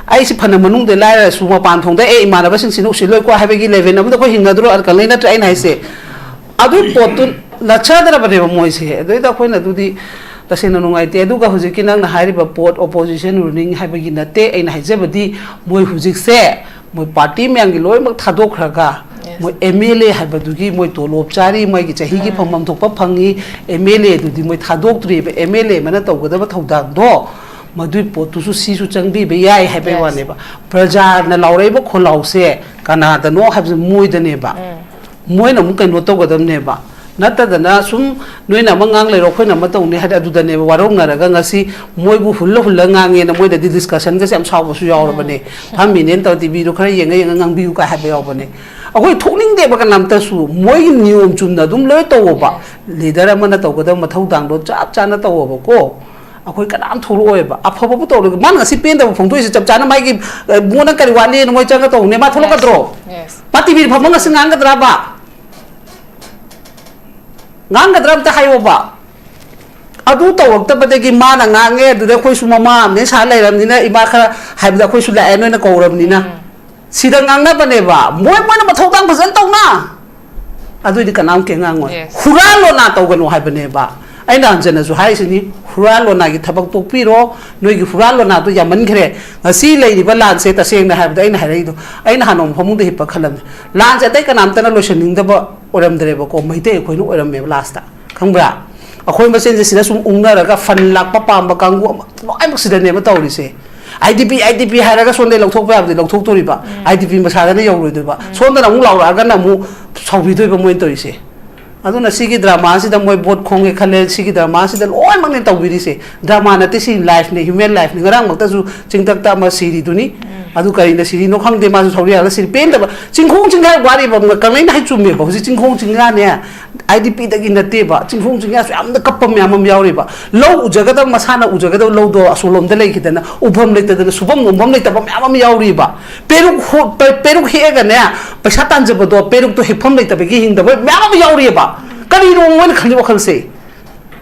"ꯑꯩꯁꯤ ꯐꯅ ꯃꯅꯨꯡꯗ ꯂꯥꯏꯔꯁꯨ ꯃꯄꯥꯟ ꯊꯣꯡꯗ ꯑꯦ ꯏꯃꯥꯟꯅꯕꯁꯤꯡꯁꯤꯅ ꯎꯁꯤꯜꯂꯣꯏꯀꯣ" ꯍꯥꯏꯕꯒꯤ ꯂꯦꯚꯦꯜ ꯑꯃꯗ ꯑꯩꯈꯣꯏ ꯍꯤꯡꯅꯗ꯭ꯔꯣ? ꯑꯗꯨ ꯀꯪꯂꯩ ꯅꯠꯇ꯭ꯔꯥ ꯑꯩꯅ ꯍꯥꯏꯁꯦ? ꯑꯗꯨꯒꯤ ꯄꯣꯠꯇꯨ ꯅꯠꯆꯗ꯭ꯔꯕꯅꯦꯕ ꯃꯣꯏꯁꯦ꯫ ꯑꯗꯨꯏꯗ ꯑꯩꯈꯣꯏꯅ ꯑꯗꯨꯗꯤ ꯇꯁꯦꯡꯅ ꯅꯨꯡꯉꯥꯏꯇꯦ꯫ ꯑꯗꯨꯒ ꯍꯧꯖꯤꯛꯀꯤ ꯅꯪꯅ ꯍꯥꯏꯔꯤꯕ ꯄꯣꯠ, opposition ruling ꯍꯥꯏꯕꯒꯤ ꯅꯠꯇꯦ ꯑꯩꯅ ꯍꯥꯏꯖꯕꯗꯤ, ꯃꯣꯏ ꯍꯧꯖꯤꯛꯁꯦ ꯃꯣꯏ ꯄꯥꯔꯇꯤ ꯃꯌꯥꯝꯒꯤ ꯂꯣꯏꯅꯃꯛ ꯊꯥꯗꯣꯛꯈ꯭ꯔꯒ, ꯃꯣꯏ ꯑꯦꯝ ꯑꯦꯜ ꯑꯦ ꯍꯥꯏꯕꯗꯨꯒꯤ ꯃꯣꯏ ꯇꯣꯂꯣꯞ ꯆꯥꯔꯤ, ꯃꯣꯏꯒꯤ ꯆꯍꯤꯒꯤ ꯐꯪꯐꯝ ꯊꯣꯛꯄ ꯐꯪꯉꯤ꯫ ꯑꯦꯝ ꯑꯦꯜ ꯑꯦꯗꯨꯗꯤ ꯃꯣꯏ ꯊꯥꯗꯣꯛꯇ꯭ꯔꯤꯕ, ꯑꯦꯝ ꯑꯦꯜ ꯑꯦ ꯑꯃꯅ ꯇꯧꯒꯗꯕ ꯊꯧꯗꯥꯡꯗꯣ, ꯃꯗꯨꯏ ꯄꯣꯠꯇꯨꯁꯨ ꯁꯤꯁꯨ ꯆꯪꯕꯤꯕ ꯌꯥꯏ ꯍꯥꯏꯕꯩ ꯋꯥꯅꯦꯕ꯫ ꯄ꯭ꯔꯖꯥꯅ ꯂꯥꯎꯔꯛꯏꯕ ꯈꯣꯜꯂꯥꯎꯁꯦ ꯀꯅꯥꯗꯅꯣ ꯍꯥꯏꯕꯁꯦ ꯃꯣꯏꯗꯅꯦꯕ꯫ ꯃꯣꯏꯅ ꯑꯃꯨꯛ ꯀꯩꯅꯣ ꯇꯧꯒꯗꯕꯅꯦꯕ꯫ ꯅꯠꯇꯗꯅ ꯁꯨꯝ ꯅꯣꯏꯅ ꯑꯃ ꯉꯥꯡ ꯂꯩꯔꯣ, ꯑꯩꯈꯣꯏꯅ ꯑꯃ ꯇꯧꯅꯤ ꯍꯥꯏꯗꯤ, ꯑꯗꯨꯗꯅꯦꯕ ꯋꯥꯔꯧꯅꯔꯒ ꯉꯁꯤ ꯃꯣꯏꯕꯨ ꯍꯨꯜꯂ ꯍꯨꯜꯂ ꯉꯥꯡꯉꯦꯅ ꯃꯣꯏꯗꯗꯤ ꯗꯤꯁꯀꯁꯟꯒꯁꯦ ꯌꯥꯝ ꯁꯥꯎꯕꯁꯨ ꯌꯥꯎꯔꯕꯅꯦ꯫ ꯐꯝꯃꯤꯅꯦꯅ ꯇꯧꯔ ꯇꯤꯚꯤꯗꯣ ꯈꯔ ꯌꯦꯡꯉ ꯌꯦꯡꯉ ꯉꯥꯡꯕꯤꯌꯨ ꯀꯥꯏ ꯍꯥꯏꯕ ꯌꯥꯎꯕꯅꯦ꯫ ꯑꯩꯈꯣꯏ ꯊꯣꯛꯅꯤꯡꯗꯦꯕ ꯀꯅꯥꯝꯇꯁꯨ, ꯃꯣꯏꯒꯤ ꯅꯤꯌꯣꯝ ꯆꯨꯝꯅ ꯑꯗꯨꯝ ꯂꯣꯏ ꯇꯧꯋꯣꯕ꯫ ꯂꯤꯗꯔ ꯑꯃꯅ ꯇꯧꯒꯗꯕ ꯃꯊꯧ ꯊꯧꯗꯥꯡꯗꯣ ꯆꯞ ꯆꯥꯅ ꯇꯧꯋꯣꯕꯀꯣ꯫ ꯑꯩꯈꯣꯏ ꯀꯅꯥꯝ ꯊꯣꯛꯂꯛꯑꯣꯏꯕ꯫ ꯑꯐꯕꯕꯨ ꯇꯧꯔꯒ ꯃꯥꯅ ꯉꯁꯤ ꯄꯦꯟꯗꯕ ꯐꯣꯡꯗꯣꯛꯏꯁꯦ ꯆꯞ ꯆꯥꯅ ꯃꯥꯒꯤ, ꯑ, ꯃꯉꯣꯟꯗ ꯀꯔꯤ ꯋꯥꯠꯂꯤꯅ ꯃꯣꯏ ꯆꯪꯉ ꯇꯧꯕꯅꯦ꯫ ꯃꯥ ꯊꯣꯛꯂꯛꯀꯗ꯭ꯔꯣ? ꯃꯥ ꯇꯤꯚꯤ ꯐꯝꯃ ꯉꯁꯤ ꯉꯥꯡꯒꯗ꯭ꯔꯕ? ꯉꯥꯡꯒꯗ꯭ꯔꯥ ꯑꯝꯇ ꯍꯥꯏꯌꯣꯕ꯫ ꯑꯗꯨ ꯇꯧꯔꯛꯇꯕꯗꯒꯤ ꯃꯥꯅ ꯉꯥꯡꯉꯦ꯫ ꯑꯗꯨꯗ ꯑꯩꯈꯣꯏꯁꯨ ꯃꯃꯥ ꯑꯃꯅꯦ ꯁꯥ ꯂꯩꯔꯕꯅꯤꯅ, ꯏꯃꯥ ꯈꯔ ꯍꯥꯏꯕꯗ ꯑꯩꯈꯣꯏꯁꯨ ꯂꯥꯛꯑꯦ ꯅꯣꯏꯅ ꯀꯧꯔꯕꯅꯤꯅ꯫ ꯁꯤꯗ ꯉꯥꯡꯅꯕꯅꯦꯕ꯫ ꯃꯣꯏ ꯃꯣꯏꯅ ꯃꯊꯧ ꯇꯥꯡ ꯐꯖꯅ ꯇꯧꯅ꯫ ꯑꯗꯨꯏꯗꯤ ꯀꯅꯥꯝ ꯀꯩ ꯉꯥꯡꯉꯣꯏ꯫ Yes. ꯍꯨꯔꯥꯟ ꯂꯣꯟꯅꯥ ꯇꯧꯒꯅꯨ ꯍꯥꯏꯕꯅꯦꯕ꯫ ꯑꯩꯅ ꯍꯟꯖꯟꯅꯁꯨ ꯍꯥꯏꯔꯤꯁꯤꯅꯤ, ꯍꯨꯔꯥꯟ ꯂꯣꯟꯅꯥꯒꯤ ꯊꯕꯛ ꯇꯣꯛꯄꯤꯔꯣ꯫ ꯅꯣꯏꯒꯤ ꯍꯨꯔꯥꯟ ꯂꯣꯟꯅꯥꯗꯣ ꯌꯥꯝꯃꯟꯈ꯭ꯔꯦ꯫ ꯉꯁꯤ ꯂꯩꯔꯤꯕ ꯂꯥꯟꯁꯦ, ꯇꯁꯦꯡꯅ ꯍꯥꯏꯕꯗ, ꯑꯩꯅ ꯍꯥꯏꯔꯛꯏꯗꯣ, ꯑꯩꯅ ꯍꯥꯟꯅ ꯐꯃꯨꯡꯗ ꯍꯤꯞꯄ ꯈꯜꯂꯝꯃꯦ꯫ ꯂꯥꯟꯁꯦ ꯑꯇꯩ ꯀꯅꯥꯝꯇꯅ ꯂꯣꯏꯁꯟꯅꯤꯡꯗꯕ ꯑꯣꯏꯔꯝꯗ꯭ꯔꯦꯕꯀꯣ, ꯃꯩꯇꯩ ꯑꯩꯈꯣꯏꯅ ꯑꯣꯏꯔꯝꯃꯦꯕ ꯂꯥꯁꯇ, ꯈꯪꯕ꯭ꯔꯥ? ꯑꯩꯈꯣꯏ ꯃꯁꯦꯟꯁꯦ ꯁꯤꯗ ꯁꯨꯝ ꯎꯪꯅꯔꯒ ꯐꯟ ꯂꯥꯛꯄ ꯄꯥꯝꯕ ꯀꯥꯡꯕꯨ ꯑꯃ ꯂꯣꯏꯅꯃꯛ ꯁꯤꯗꯅꯦꯕ ꯇꯧꯔꯤꯁꯦ꯫ I D P, I D ꯄꯤ ꯍꯥꯏꯔꯒ ꯁꯣꯝꯗꯩ ꯂꯧꯊꯣꯛꯄ ꯌꯥꯕꯗꯤ ꯂꯧꯊꯣꯛꯇꯣꯔꯤꯕ, ꯑꯥꯏ ꯗꯤ ꯄꯤ ꯃꯁꯥꯗꯅ ꯌꯧꯔꯣꯏꯗꯣꯏꯕ꯫ ꯁꯣꯝꯗꯅ ꯑꯃꯨꯛ ꯂꯥꯎꯔꯛꯑꯒꯅ ꯑꯃꯨꯛ ꯁꯥꯎꯕꯤꯗꯣꯏꯕ ꯃꯣꯏꯅ ꯇꯧꯔꯤꯁꯦ꯫ ꯑꯗꯨꯅ ꯁꯤꯒꯤ ꯗ꯭ꯔꯃꯥꯁꯤꯗ ꯃꯣꯏ ꯚꯣꯠ ꯈꯣꯝꯒꯦ ꯈꯜꯂꯦ, ꯁꯤꯒꯤ ꯗ꯭ꯔꯃꯥꯁꯤꯗ ꯂꯣꯏꯅꯃꯛꯅꯦ ꯇꯧꯕꯤꯔꯤꯁꯦ꯫ ꯗ꯭ꯔꯃꯥ ꯅꯠꯇꯦ, ꯁꯤ ꯂꯥꯏꯐꯅꯦ, ꯍ꯭ꯌꯨꯃꯦꯟ ꯂꯥꯏꯐꯅꯦ꯫ ꯉꯔꯥꯡꯃꯛꯇꯁꯨ ꯆꯤꯡꯊꯛꯇ ꯑꯃ ꯁꯤꯔꯤꯗꯨꯅꯤ꯫ ꯑꯗꯨ ꯀꯔꯤꯅ ꯁꯤꯔꯤꯅꯣ ꯈꯪꯗꯦ, ꯃꯥꯁꯨ ꯁꯧꯔꯤ ꯌꯥꯜꯂ ꯁꯤꯔꯤ꯫ ꯄꯦꯟꯗꯕ ꯆꯤꯡꯈꯣꯡ ꯆꯤꯡꯌꯥ ꯋꯥꯔꯤꯕ ꯀꯪꯂꯩꯅ ꯍꯥꯏ ꯆꯨꯝꯃꯦꯕ꯫ ꯍꯧꯖꯤꯛ ꯆꯤꯡꯈꯣꯡ ꯆꯤꯡꯌꯥꯅꯦ, ꯑꯥꯏ ꯗꯤ ꯄꯤꯗꯒꯤ ꯅꯠꯇꯦꯕ꯫ ꯆꯤꯡꯈꯣꯡ ꯆꯤꯡꯌꯥꯁꯨ ꯌꯥꯝꯅ ꯀꯞꯄ ꯃꯌꯥꯝ ꯑꯃ ꯌꯥꯎꯔꯤꯕ꯫ ꯂꯧ ꯎꯖꯒꯗꯕ, ꯃꯁꯥꯅ ꯎꯖꯒꯗꯕ ꯂꯧꯗꯣ ꯑꯁꯣꯝꯂꯣꯝꯗ ꯂꯩꯈꯤꯗꯅ ꯎꯐꯝ ꯂꯩꯇꯗꯅ, ꯁꯨꯐꯝ ꯅꯣꯝꯐꯝ ꯂꯩꯇꯕ ꯃꯌꯥꯝ ꯑꯃ ꯌꯥꯎꯔꯤꯕ꯫ ꯄꯦꯔꯨꯛ ꯍꯣ-, ꯄꯦ-, ꯄꯦꯔꯨꯛ ꯍꯦꯛꯑꯒꯅꯦ, ꯄꯩꯁꯥ ꯇꯥꯟꯖꯕꯗꯣ, ꯄꯦꯔꯨꯛꯇꯣ ꯍꯦꯛꯐꯝ ꯂꯩꯇꯕꯒꯤ ꯍꯤꯡꯗꯕ ꯃꯌꯥꯝ ꯑꯃ ꯌꯥꯎꯔꯤꯑꯕ꯫ ꯀꯔꯤꯅꯣ ꯃꯣꯏꯅ ꯈꯜꯂꯤ ꯋꯥꯈꯜꯁꯦ?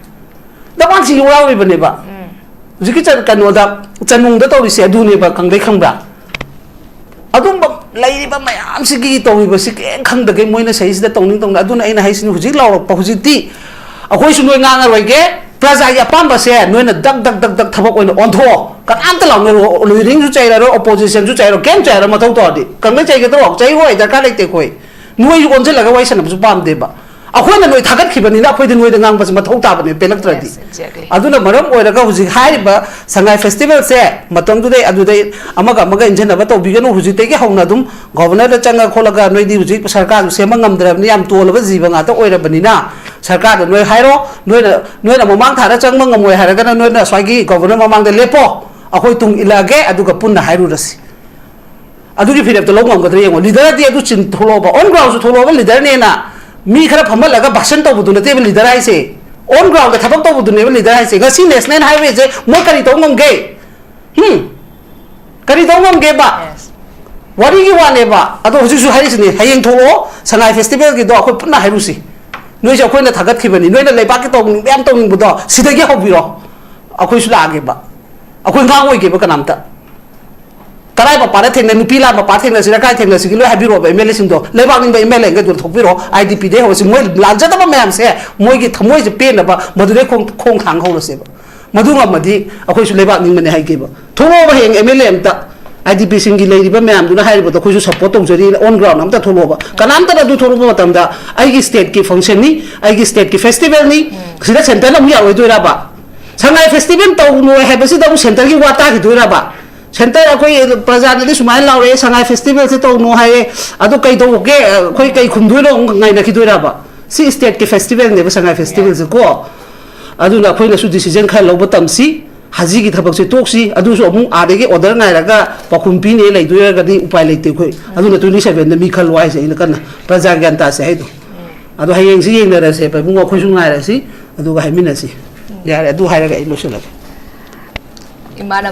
ꯗꯃꯥꯟꯁꯤ ꯌꯥꯎꯔꯤꯕꯅꯦꯕ꯫ ꯍꯧꯖꯤꯛꯀꯤ ꯆ-, ꯀꯩꯅꯣꯗ, ꯆꯅꯨꯡꯗ ꯇꯧꯔꯤꯁꯦ ꯑꯗꯨꯅꯦꯕ, ꯀꯪꯕ꯭ꯔꯩ ꯈꯪꯕ꯭ꯔꯥ? ꯑꯗꯨꯝꯕ ꯂꯩꯔꯤꯕ ꯃꯌꯥꯝꯁꯤꯒꯤ ꯇꯧꯔꯤꯕꯁꯤ ꯀꯔꯤꯝ ꯈꯪꯗꯒꯩ ꯃꯣꯏꯅ ꯁꯤꯗꯩꯁꯤꯗ ꯇꯧꯅꯤꯡ ꯇꯧꯅꯤꯡ꯫ ꯑꯗꯨꯅ ꯑꯩꯅ ꯍꯥꯏꯁꯤꯅꯤ, ꯍꯧꯖꯤꯛ ꯂꯥꯎꯔꯛꯄ ꯍꯧꯖꯤꯛꯇꯤ ꯑꯩꯈꯣꯏꯁꯨ ꯅꯣꯏ ꯉꯥꯡꯉꯔꯣꯏꯒꯦ꯫ ꯄ꯭ꯔꯖꯥꯒꯤ ꯑꯄꯥꯝꯕꯁꯦ ꯅꯣꯏꯅ ꯗꯛ ꯗꯛ ꯗꯛ ꯗꯛ ꯊꯕꯛ ꯑꯣꯏꯅ ꯑꯣꯟꯊꯣꯛꯑꯣ꯫ ꯀꯅꯥꯝꯇ ꯂꯥꯎꯅꯔꯣ, ꯂꯣꯏꯔꯤꯡꯁꯨ ꯆꯩꯔꯔꯣꯏ, ꯑꯣꯄꯣꯖꯤꯁꯟꯁꯨ ꯆꯩꯔꯔꯣꯏ, ꯀꯩꯝ ꯆꯩꯔꯔꯣꯏ꯫ ꯃꯊꯧ ꯇꯧꯔꯗꯤ ꯀꯪꯕ꯭ꯔꯩ ꯆꯩꯒꯗ꯭ꯔꯣ? ꯆꯩꯔꯣꯏ, ꯗꯔꯀꯥꯔ ꯂꯩꯇꯦ ꯑꯩꯈꯣꯏ꯫ ꯅꯣꯏꯁꯨ ꯑꯣꯟꯁꯤꯜꯂꯒ ꯋꯥꯔꯤ ꯁꯥꯟꯅꯕꯁꯨ ꯄꯥꯝꯗꯦꯕ꯫ ꯑꯩꯈꯣꯏꯅ ꯅꯣꯏ ꯊꯥꯒꯠꯈꯤꯕꯅꯤꯅ ꯑꯩꯈꯣꯏꯗꯤ ꯅꯣꯏꯗ ꯉꯥꯡꯕꯁꯦ ꯃꯊꯧ ꯇꯥꯕꯅꯦ, ꯄꯦꯜꯂꯛꯇ꯭ꯔꯗꯤ꯫ Yes, exactly. ꯑꯗꯨꯅ ꯃꯔꯝ ꯑꯣꯏꯔꯒ ꯍꯧꯖꯤꯛ ꯍꯥꯏꯔꯤꯕ ꯁꯉꯥꯏ ꯐꯦꯁꯇꯤꯚꯦꯜꯁꯦ ꯃꯇꯝꯗꯨꯗꯩ ꯑꯗꯨꯗꯩ ꯑꯃꯒ ꯑꯃꯒ ꯏꯟꯖꯟꯅꯕ ꯇꯧꯕꯤꯒꯅꯨ꯫ ꯍꯧꯖꯤꯛꯇꯒꯤ ꯍꯧꯅ ꯑꯗꯨꯝ ꯒꯣꯚꯔꯅꯔꯗ ꯆꯪꯉ ꯈꯣꯠꯂꯒ, ꯅꯣꯏꯗꯤ ꯍꯧꯖꯤꯛ ꯁꯔꯀꯥꯔꯁꯨ ꯁꯦꯝꯕ ꯉꯝꯗ꯭ꯔꯕꯅꯤ, ꯌꯥꯝ ꯇꯣꯜꯂꯕ ꯖꯤꯕ ꯉꯥꯛꯇ ꯑꯣꯏꯔꯕꯅꯤꯅ, ꯁꯔꯀꯥꯔꯗ ꯅꯣꯏ ꯍꯥꯏꯔꯣ꯫ ꯅꯣꯏꯅ, ꯅꯣꯏꯅ ꯃꯃꯥꯡ ꯊꯥꯗ ꯆꯪꯕ ꯉꯝꯃꯣꯏ ꯍꯥꯏꯔꯒꯅ ꯅꯣꯏꯅ ꯁ꯭ꯋꯥꯏꯒꯤ ꯒꯣꯚꯔꯅꯔ ꯃꯃꯥꯡꯗ ꯂꯦꯞꯄꯣ, ꯑꯩꯈꯣꯏ ꯇꯨꯡ ꯏꯜꯂꯛꯑꯒꯦ, ꯑꯗꯨꯒ ꯄꯨꯟꯅ ꯍꯥꯏꯔꯨꯔꯁꯤ꯫ ꯑꯗꯨꯒꯤ ꯐꯤꯔꯦꯞꯇꯣ ꯂꯧ ꯉꯝꯒꯗ꯭ꯔꯥ ꯌꯦꯡꯉꯣ꯫ ꯂꯤꯗꯔꯗꯤ ꯑꯗꯨ ꯆꯤꯟ ꯊꯣꯛꯂꯛꯑꯣꯕ, ꯑꯣꯟ ꯒ꯭ꯔꯥꯎꯟꯁꯨ ꯊꯣꯛꯂꯛꯑꯣꯕ꯫ ꯂꯤꯗꯔꯅꯦꯅ ꯃꯤ ꯈꯔ ꯐꯝꯍꯜꯂꯒ ꯚꯥꯁꯟ ꯇꯧꯕꯗꯨ ꯅꯠꯇꯦꯕ ꯂꯤꯗꯔ ꯍꯥꯏꯁꯦ, ꯑꯣꯟ ꯒ꯭ꯔꯥꯎꯟꯗ ꯊꯕꯛ ꯇꯧꯕꯗꯨꯅꯦꯕ ꯂꯤꯗꯔ ꯍꯥꯏꯁꯦ꯫ ꯉꯁꯤ ꯅꯦꯁꯅꯦꯜ ꯍꯥꯏꯋꯦꯁꯦ ꯃꯣꯏ ꯀꯔꯤ ꯇꯧ ꯉꯝꯒꯦ? ꯍꯝ? ꯀꯔꯤ ꯇꯧ ꯉꯝꯒꯦꯕ? Yes. ꯋꯥꯔꯤꯒꯤ ꯋꯥꯅꯦꯕ꯫ ꯑꯗꯣ ꯍꯧꯖꯤꯛꯁꯨ ꯍꯥꯏꯔꯤꯁꯤꯅꯦ, ꯍꯌꯦꯡ ꯊꯣꯛꯂꯛꯑꯣ, ꯁꯉꯥꯏ ꯐꯦꯁꯇꯤꯚꯦꯜꯒꯤꯗꯣ ꯑꯩꯈꯣꯏ ꯄꯨꯟꯅ ꯍꯥꯏꯔꯨꯁꯤ꯫ ꯅꯣꯏꯁꯦ ꯑꯩꯈꯣꯏꯅ ꯊꯥꯒꯠꯈꯤꯕꯅꯤ, ꯅꯣꯏꯅ ꯂꯩꯕꯥꯛꯀꯤ ꯇꯧꯅꯤꯡꯕ ꯌꯥꯝ ꯇꯧꯅꯤꯡꯕꯗꯣ ꯁꯤꯗꯒꯤ ꯍꯧꯕꯤꯔꯣ꯫ ꯑꯩꯈꯣꯏꯁꯨ ꯂꯥꯛꯑꯒꯦꯕ꯫ ꯑꯩꯈꯣꯏ ꯉꯥꯡ ꯑꯣꯏꯒꯦꯕ ꯀꯅꯥꯝꯇ꯫ ꯀꯔꯥꯏ ꯃꯄꯥꯗ ꯊꯦꯡꯅ, ꯅꯨꯄꯤ ꯂꯥꯟ ꯃꯄꯥ ꯊꯦꯡꯅꯁꯤꯔꯥ, ꯀꯥꯏ ꯊꯦꯡꯅꯁꯤꯒꯦ, ꯂꯣꯏ ꯍꯥꯏꯕꯤꯔꯛꯑꯣꯕ ꯑꯦꯝ ꯑꯦꯜ ꯑꯦꯁꯤꯡꯗꯣ꯫ ꯂꯩꯕꯥꯛ ꯅꯤꯡꯕ ꯑꯦꯝ ꯑꯦꯜ ꯑꯦꯒ ꯑꯗꯨꯝ ꯊꯣꯛꯄꯤꯔꯛꯑꯣ, ꯑꯥꯏ ꯗꯤ ꯄꯤꯗꯩ ꯍꯧꯔꯁꯤ꯫ ꯃꯣꯏ ꯂꯥꯟꯖꯗꯕ ꯃꯌꯥꯝꯁꯦ ꯃꯣꯏꯒꯤ ꯊꯃꯣꯏꯁꯦ ꯄꯦꯟꯅꯕ ꯃꯗꯨꯗꯩ ꯈꯣꯡ, ꯈꯣꯡ ꯊꯥꯡ ꯍꯧꯔꯁꯦꯕ꯫ ꯃꯗꯨ ꯉꯝꯃꯗꯤ ꯑꯩꯈꯣꯏꯁꯨ ꯂꯩꯕꯥꯛ ꯅꯤꯡꯕꯅꯦ ꯍꯥꯏꯒꯦꯕ꯫ ꯊꯣꯛꯂꯛꯑꯣꯕ ꯍꯌꯦꯡ ꯑꯦꯝ ꯑꯦꯜ ꯑꯦ ꯑꯝꯇ, ꯑꯥꯏ ꯗꯤ ꯄꯤꯁꯤꯡꯒꯤ ꯂꯩꯔꯤꯕ ꯃꯌꯥꯝꯗꯨꯅ ꯍꯥꯏꯔꯤꯕꯗꯣ ꯑꯩꯈꯣꯏꯁꯨ ꯁꯞꯄꯣꯔꯠ ꯇꯧꯖꯔꯤ, ꯑꯣꯟ ꯒ꯭ꯔꯥꯎꯟ ꯑꯝꯇ ꯊꯣꯛꯂꯛꯑꯣꯕ꯫ ꯀꯅꯥꯝꯇꯅ ꯑꯗꯨ ꯊꯣꯛꯂꯛꯄ ꯃꯇꯝꯗ ꯑꯩꯒꯤ ꯁ꯭ꯇꯦꯠꯀꯤ ꯐꯪꯁꯟꯅꯤ, ꯑꯩꯒꯤ ꯁ꯭ꯇꯦꯠꯀꯤ ꯐꯦꯁꯇꯤꯚꯦꯜꯅꯤ, ꯁꯤꯗ ꯁꯦꯟꯇꯔꯅ ꯑꯃꯨꯛ ꯌꯥꯔꯣꯏꯗꯣꯏꯔꯕ? ꯁꯉꯥꯏ ꯐꯦꯁꯇꯤꯚꯦꯜ ꯇꯧꯅꯣꯏ ꯍꯥꯏꯕꯁꯤꯗ ꯑꯃꯨꯛ ꯁꯦꯟꯇꯔꯒꯤ ꯋꯥ ꯇꯥꯈꯤꯗꯣꯏꯔꯕ? ꯁꯦꯟꯇꯔ ꯑꯩꯈꯣꯏ ꯄ꯭ꯔꯖꯥꯅꯗꯤ ꯁꯨꯃꯥꯏꯅ ꯂꯥꯎꯔꯛꯑꯦ, ꯁꯉꯥꯏ ꯐꯦꯁꯇꯤꯚꯦꯜꯁꯦ ꯇꯧꯅꯣ ꯍꯥꯏꯌꯦ, ꯑꯗꯣ ꯀꯩꯗꯧꯒꯦ, ꯑꯩꯈꯣꯏ ꯀꯩ ꯈꯨꯝꯗꯣꯏꯅꯣ ꯑꯃꯨꯛ ꯉꯥꯏꯅꯈꯤꯗꯣꯏꯔꯕ? ꯁꯤ ꯁ꯭ꯇꯦꯠꯀꯤ ꯐꯦꯁꯇꯤꯚꯦꯜꯅꯦꯕ ꯁꯉꯥꯏ ꯐꯦꯁꯇꯤꯚꯦꯜꯁꯦ ꯀꯣ꯫ ꯑꯗꯨꯅ ꯑꯩꯈꯣꯏꯅꯁꯨ ꯗꯤꯁꯤꯖꯟ ꯈꯔ ꯂꯧꯕ ꯇꯝꯁꯤ꯫ ꯍꯖꯤꯒꯤ ꯊꯕꯛꯁꯦ ꯇꯣꯛꯁꯤ꯫ ꯑꯗꯨꯁꯨ ꯑꯃꯨꯛ ꯑꯥꯗꯒꯤ ꯑꯣꯔꯗꯔ ꯉꯥꯏꯔꯒ ꯄꯥꯎꯈꯨꯝ ꯄꯤꯅꯦ ꯂꯩꯗꯣꯏꯔꯒꯗꯤ ꯎꯄꯥꯏ ꯂꯩꯇꯦ ꯑꯩꯈꯣꯏ꯫ ꯑꯗꯨꯅ ꯇ꯭ꯋꯦꯟꯇꯤ ꯁꯚꯦꯟꯗ ꯃꯤ ꯈꯜꯂꯣ ꯍꯥꯏꯁꯦ ꯑꯩꯅ ꯀꯟꯅ꯫ ꯄ꯭ꯔꯖꯥ ꯒ꯭ꯌꯥꯟ ꯇꯥꯁꯦ ꯍꯥꯏꯗꯣ꯫ ꯑꯗꯣ ꯍꯌꯦꯡꯁꯤ ꯌꯦꯡꯅꯔꯁꯦꯕ ꯏꯕꯨꯡꯉꯣ, ꯑꯩꯈꯣꯏꯁꯨ ꯉꯥꯏꯔꯁꯤ, ꯑꯗꯨꯒ ꯍꯥꯏꯃꯤꯟꯅꯁꯤ꯫ ꯌꯥꯔꯦ, ꯑꯗꯨ ꯍꯥꯏꯔꯒ ꯑꯩ ꯂꯣꯏꯁꯤꯜꯂꯒꯦ꯫ ꯏꯃꯥꯅ